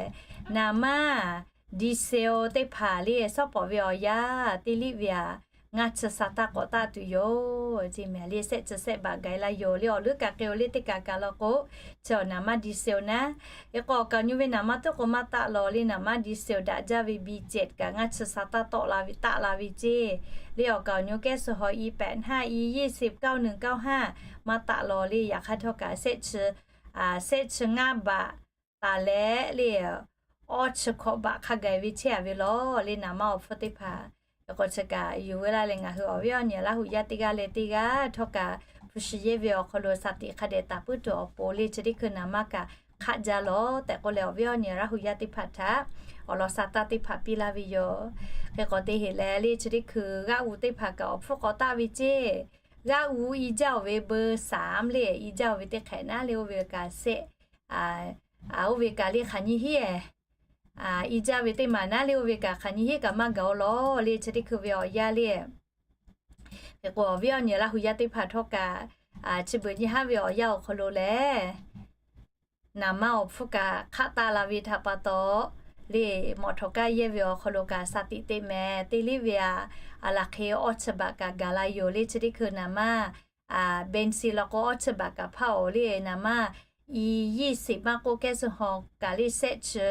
naˍ manˇ diesel teˇ hpaˍ le sawˉ pawˍ ve awˬ yanˇ teˇ liˆ ve aꞈ ngaˇ chi sa taˇ k'awꞈ taˆ tuˬ yoˬ ceˇ mehˍ le. Sehˆ chi sehˆ baꞈ gaˬ la yoˬ le. Awˬ leuˉ kaꞈ hk'e-o le teˇ kaꞈ kaꞈ law k'o, chi awˬ naˍ manˇ diesel naˉ, hk'e k'o awˬ kaˍ awˬ nyu ve naˍ manˇ tuˉ k'o maˇ taˆ law le. Naˍ manˇ diesel daꞈ jaˇ ve B jet kaꞈ ngaˇ chi sa taˇ tawˆ la ve taˆ la ve ceˇ le. Awˬ kaˍ awˬ nyu แก๊สโซฮอล์ อีแปดห้า อียี่สิบ เก้าหนึ่ง เก้าห้า maˇ taˆ law le. Yaꞈ hk'aˇ htawˇ kaꞈ sehˆ chi ngaˇ baꞈ taˍ leh le awˇ chi hkawꞈ baꞈ hk'a gaˬ ve chehˇ a ve law le naˍ manˇ awˬ hpfuhˇ teˇ hpaˍ. Hk'e k'o chi kaꞈ yuˬ ve laˇ leh ngaˬ hui awˬ viˉ awˬ nyi Laˇ hu yaˇ teˇ g'aˇ leh teˇ g'aˇ htawˇ kaꞈ hpu shi yehˇ ve awˬ hk'aw lo shaˍ tiꞈ hk'a dehꞈ taˍ puiˉ tuˬ awˬ pon le chi teˇ hkui naˍ manˇ kaꞈ hk'aˆ jaˇ law tehꞈ k'oˆ leh awˬ viˉ awˬ nyi Laˇ hu yaˇ teˇ hpaˍ htaꞈ awˬ lawn sa taˇ teˇ hpaˍ piˇ laˇ ve yoˬ. Hk'e k'o te heˍ leh le chi teˇ hkui g'aˇ u teˇ hpaˍ kaꞈ awˬ hpfuhˇ k'awꞈ taˆ ve ceˇ. G'aˇ u i jaˇ-oˬ ve เบอร์สาม le, i jaˇ-oˬ ve teˇ hk'ehꞈ naˉ le oˇ ve kaꞈ sehˆ, oˇ ve kaꞈ le hk'aˬ nyi hiˉ-eˬ i jaˇ ve teˇ maˬ naˉ le oˇ ve kaꞈ hk'aˬ nyi hiˉ kaꞈ maˇ gaˬ-o lawˬ le. Chi teˇ hkui ve awˬ yanˇ le, hk'e k'o awˬ viˉ awˬ nyi Laˇ hu yaˇ teˇ hpaˍ htawˇ kaꞈ, chi beuꞈ nyi haˉ ve awˬ yanˇ awˬ hk'aw lo lehˬ, naˍ manˇ awˬ hpfuhˇ kaꞈ hk'aˆ taˆ la ve htaꞈ pa taw, le mawꞈ htawꞈ kaˇ yehˇ ve awˬ hk'aw lo kaꞈ shaˍ tiꞈ teꞈ mehˍ. Teˇ liˇ ve aꞈ, aˬ laˬ hk'e awˇ chi baꞈ kaꞈ gaˬ la yoˬ le. Chi teˇ hkui naˍ manˇ benzi law k'o awˇ chi baꞈ kaꞈ hpaˇ-oˬ le. Naˍ manˇ i yiˇ shiˍ maˇ k'oˆ kehˉ suh haw kaꞈ le sehˆ chi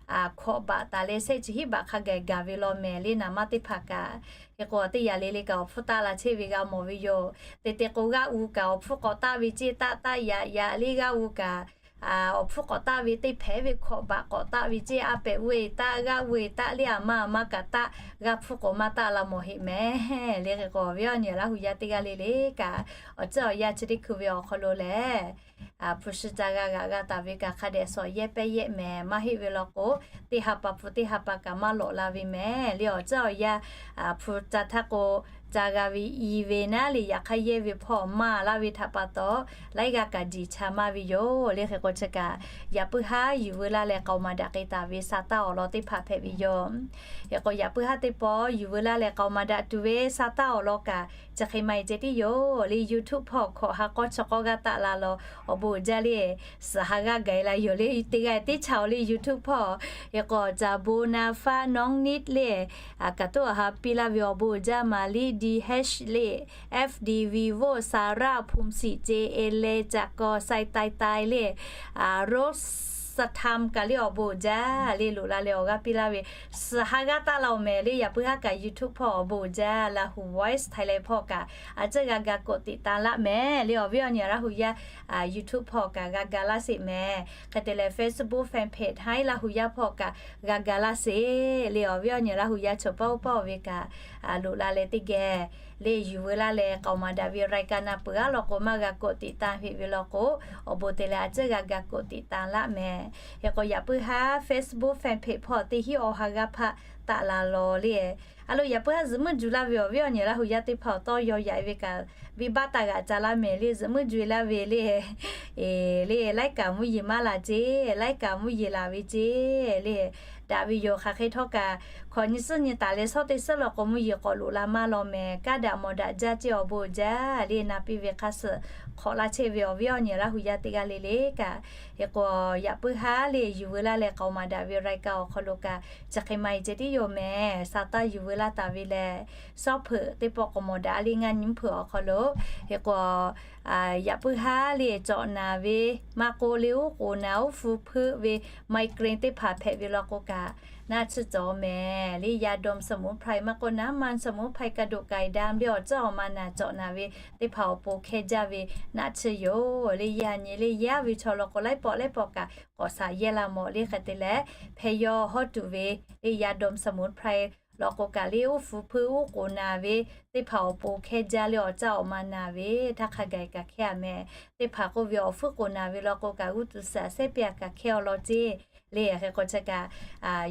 hkawꞈ baꞈ taˍ leh sehˆ chi hiˉ baꞈ hk'a gaˬ gaˬ ve law mehˍ le. Naˍ manˇ teˇ hpaˍ kaꞈ hk'e k'o teˇ yanˇ le le kaꞈ awˬ hpfuhˇ taˆ la chehˇ ve g'a mawˬ ve yoˬ. Te te k'o g'aˇ u kaꞈ awˬ hpfuhˇ k'awꞈ taˆ ve ceˇ taˆ taˆ yaꞈ yaꞈ le g'aˇ u kaꞈ awˬ hpfuhˇ k'awꞈ taˆ ve teˇ hpehꞈ ve hkawꞈ baꞈ k'awꞈ taˆ ve ceˇ, a pehꞈ uˇ e taˆ g'aˇ uˇ e taˆ le aˬ ma aˬ ma kaꞈ taˆ g'aˇ hpfuhˇ k'awꞈ maˇ taˆ la mawˬ heˆ mehˍ le. Hk'e k'o awˬ viˉ awˬ nyi Laˇ hu yaˇ teˇ g'aˇ le le kaꞈ awˬ ceuˬ awˬ yanˇ chi teˇ hkui ve awˬ hk'aw lo lehˬ, hpu shi ca g'a g'aꞈ g'a taˍ ve kaꞈ hk'a dehꞈ shawˍ yehˇ pehˇ yehˇ mehˍ. Maˇ heˆ ve law k'o teˇ ha pa hpu teˇ ha pa kaꞈ maˇ lawꞈ la ve mehˍ le. Awˬ ceuˬ awˬ yanˇ hpu ca htaˇ k'o ca g'a ve i ve naˉ le yaꞈ hk'aˇ yehˇ ve hpawˇ maˇ laˇ ve htaꞈ pa taw laiˉ g'aˇ kaꞈ diˬ cha maˇ ve yoˬ le. Hk'e k'o chi kaꞈ yaꞈ puiˉ haˉ yuˬ veu laˇ leh k'aoˍ maˍ daꞈ k'ai taˍ ve sa taˇ awˬ lawn teˇ hpaˍ hpehꞈ ve yoˬ. Hk'e k'o yaꞈ puiˉ haˉ teˇ pawˆ yuˬ veu laˇ leh k'aoˍ maˍ daꞈ tuˬ ve sa taˇ awˬ lawn kaꞈ chi hk'e maˇ heˆ ceh tiˉ yoˬ le. YouTube hpawˇ hkawꞈ ha k'awˇ chi k'awˇ g'aˇ taˆ la law awˬ bon uiˍ jaˇ le. Suhˍ ha g'aˇ gaˬ e la yoˬ le. Teˇ g'aˇ teˇ chaw le YouTube hpawˇ hk'e k'o caˬ bon na faˉ nawˉ niˉ le, kaꞈ toˉ a ha piˇ laˇ ve awˬ bon uiˍ jaˇ. Maˍ liˇ di heˉ le, F D vivo Sarah Phum siˍ ce e le ca kaw sai tai tai le, Rose Satham kaꞈ le awˬ bon uiˍ jaˇ le. Loꞈ la leh awˬ g'aˇ piˇ laˇ ve suhˍ ha g'aˇ taˆ la-oˬ mehˍ le. Yaꞈ puiˉ haˉ kaꞈ YouTube hpawˇ awˬ bon uiˍ jaˇ Lahu Voice Thailand hpawˇ kaꞈ a ceuˬ g'a ga กดติดตาม laˇ mehˍ le. Awˬ viˉ awˬ nyi Laˇ hu yaˇ YouTube hpawˇ kaꞈ g'a ga laˇ sheˍ mehˍ. Hk'e te leh Facebook fan page haˉ Laˇ hu yaˇ hpawˇ kaꞈ g'a ga laˇ sheˍ le. Awˬ viˉ awˬ nyi Laˇ hu yaˇ chaw pawˆ pawˆ ve kaꞈ loꞈ la leh teˇ geh le yuˬ veu laˇ leh k'aoˍ maˍ daꞈ ve รายการ na peuˬ aˉ law k'o maˇ g'a กดติดตาม heˆ ve law k'o, awˬ bon te leh a ceuˬ g'a ga กดติดตาม laˇ mehˍ. Hk'e k'o yaꞈ puiˉ haˉ Facebook fan page hpawˇ teˇ hinˉ awˬ ha g'aˇ hpaˆ taˆ la law le. A lo yaꞈ puiˉ haˉ zuhꞈ muiˉ juˬ laˇ ve awˬ viˉ awˬ nyi Laˇ hu yaˇ teˇ hpaˍ awˬ tawˇ yaw yaꞈ e ve kaꞈ venˇ baˆ taˇ g'aꞈ ca laˇ mehˍ le. Zuhꞈ muiˉ juˬ e laˇ ve le, le laiˉ kaꞈ mvuhˇ yeˬ maˇ laˬ ceˇ, laiˉ kaꞈ mvuhˇ yeˬ laˬ ve ceˇ le. Daꞈ ve yoˬ. Hk'aˬ hk'e htawˇ kaꞈ hkawꞈ nyi suhˉ nyi taˍ leh shawˉ teˇ suhˉ law k'o mvuhˇ yeˬ k'awꞈ loꞈ la maˇ law mehˍ. Kanˉ daꞈ mawˬ daꞈ jaˇ ceˇ awˬ bon uiˍ jaˇ le. Na piˇ ve hk'a suhˍ hk'awꞈ laˇ chehˇ ve awˬ viˉ awˬ nyi Laˇ hu yaˇ teˇ g'aˇ le le kaꞈ, hk'e k'o yaꞈ puiˉ haˉ le yuˬ veu laˇ leh k'aoˍ maˍ daꞈ ve รายการ awˬ hk'aw lo kaꞈ chi hk'e maˇ heˆ ceh tiˉ yoˬ mehˍ. Sa taˇ yuˬ veu laˇ taˍ ve lehˬ, shawˉ hpeuꞈ teˇ pawˆ k'awꞈ mawˬ daꞈ le ngaˇ nyi mvuhˇ hpeuꞈ awˬ hk'aw lo. Hk'e k'o yaꞈ puiˉ haˉ le cawꞈ naˍ ve maˇ k'oˆ le uˉ k'oˍ naˍ uˉ hpu hpeuˆ ve migraine teˇ hpaˍ hpehꞈ ve law k'o kaꞈ naˆ tsuhˇ cawˬ mehˍ le. ยาดมสมุนไพร maˇ k'oˆ น้ำมันสมุนไพร กระดูกไก่ดำ le awˬ ceuˬ awˬ ma naˍ cawꞈ naˍ ve teˇ hpaˍ awˬ pon hkehˇ jaˇ ve naˆ tsuhˇ yoˬ le. Yaꞈ nyi le yaˇ ve chaw law k'o laiˉ pawˆ laiˉ pawˆ kaꞈ k'awꞈ shaˍ yehˇ la mawˬ le. Hk'e te leh hpehˇ yaw hawˉ tuˬ ve le ยาดมสมุนไพร law k'o kaꞈ le uˉ hpu hpeuˆ uˉ k'oˍ naˍ ve teˇ hpaˍ awˬ pon hkehˇ jaˇ le. Awˬ ceuˬ awˬ ma naˍ ve htaˇ hk'a gaˬ kaꞈ hkehˇ a mehˍ. Teˇ hpaˍ k'oˆ ve awˬ hpuiˉ k'oˍ naˍ ve law k'o kaꞈ g'uˇ tuˬ suhˍ a sehˉ piˇ a kaꞈ hkehˇ awˬ lawn ceˇ le. Hk'e k'o chi kaꞈ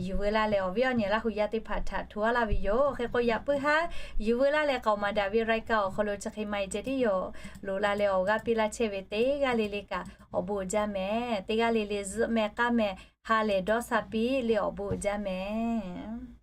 yuˬ veu laˇ leh awˬ viˉ awˬ nyi Laˇ hu yaˇ teˇ hpaˍ htaꞈ hto aˉ laˇ ve yoˬ. Hk'e k'o yaꞈ puiˉ haˉ yuˬ veu laˇ leh k'aoˍ maˍ daꞈ ve รายการ awˬ hk'aw lo chi hk'e maˇ heˆ ceh tiˉ yoˬ. Loꞈ la leh awˬ g'aˇ piˇ laˇ chehˇ ve teˇ g'aˇ le le kaꞈ awˬ bon uiˍ jaˇ mehˍ. Teˇ g'aˇ le le zuhꞈ meh k'aˇ meh ha lehˬ dawˇ sha piˇ le awˬ bon uiˍ jaˇ mehˍ.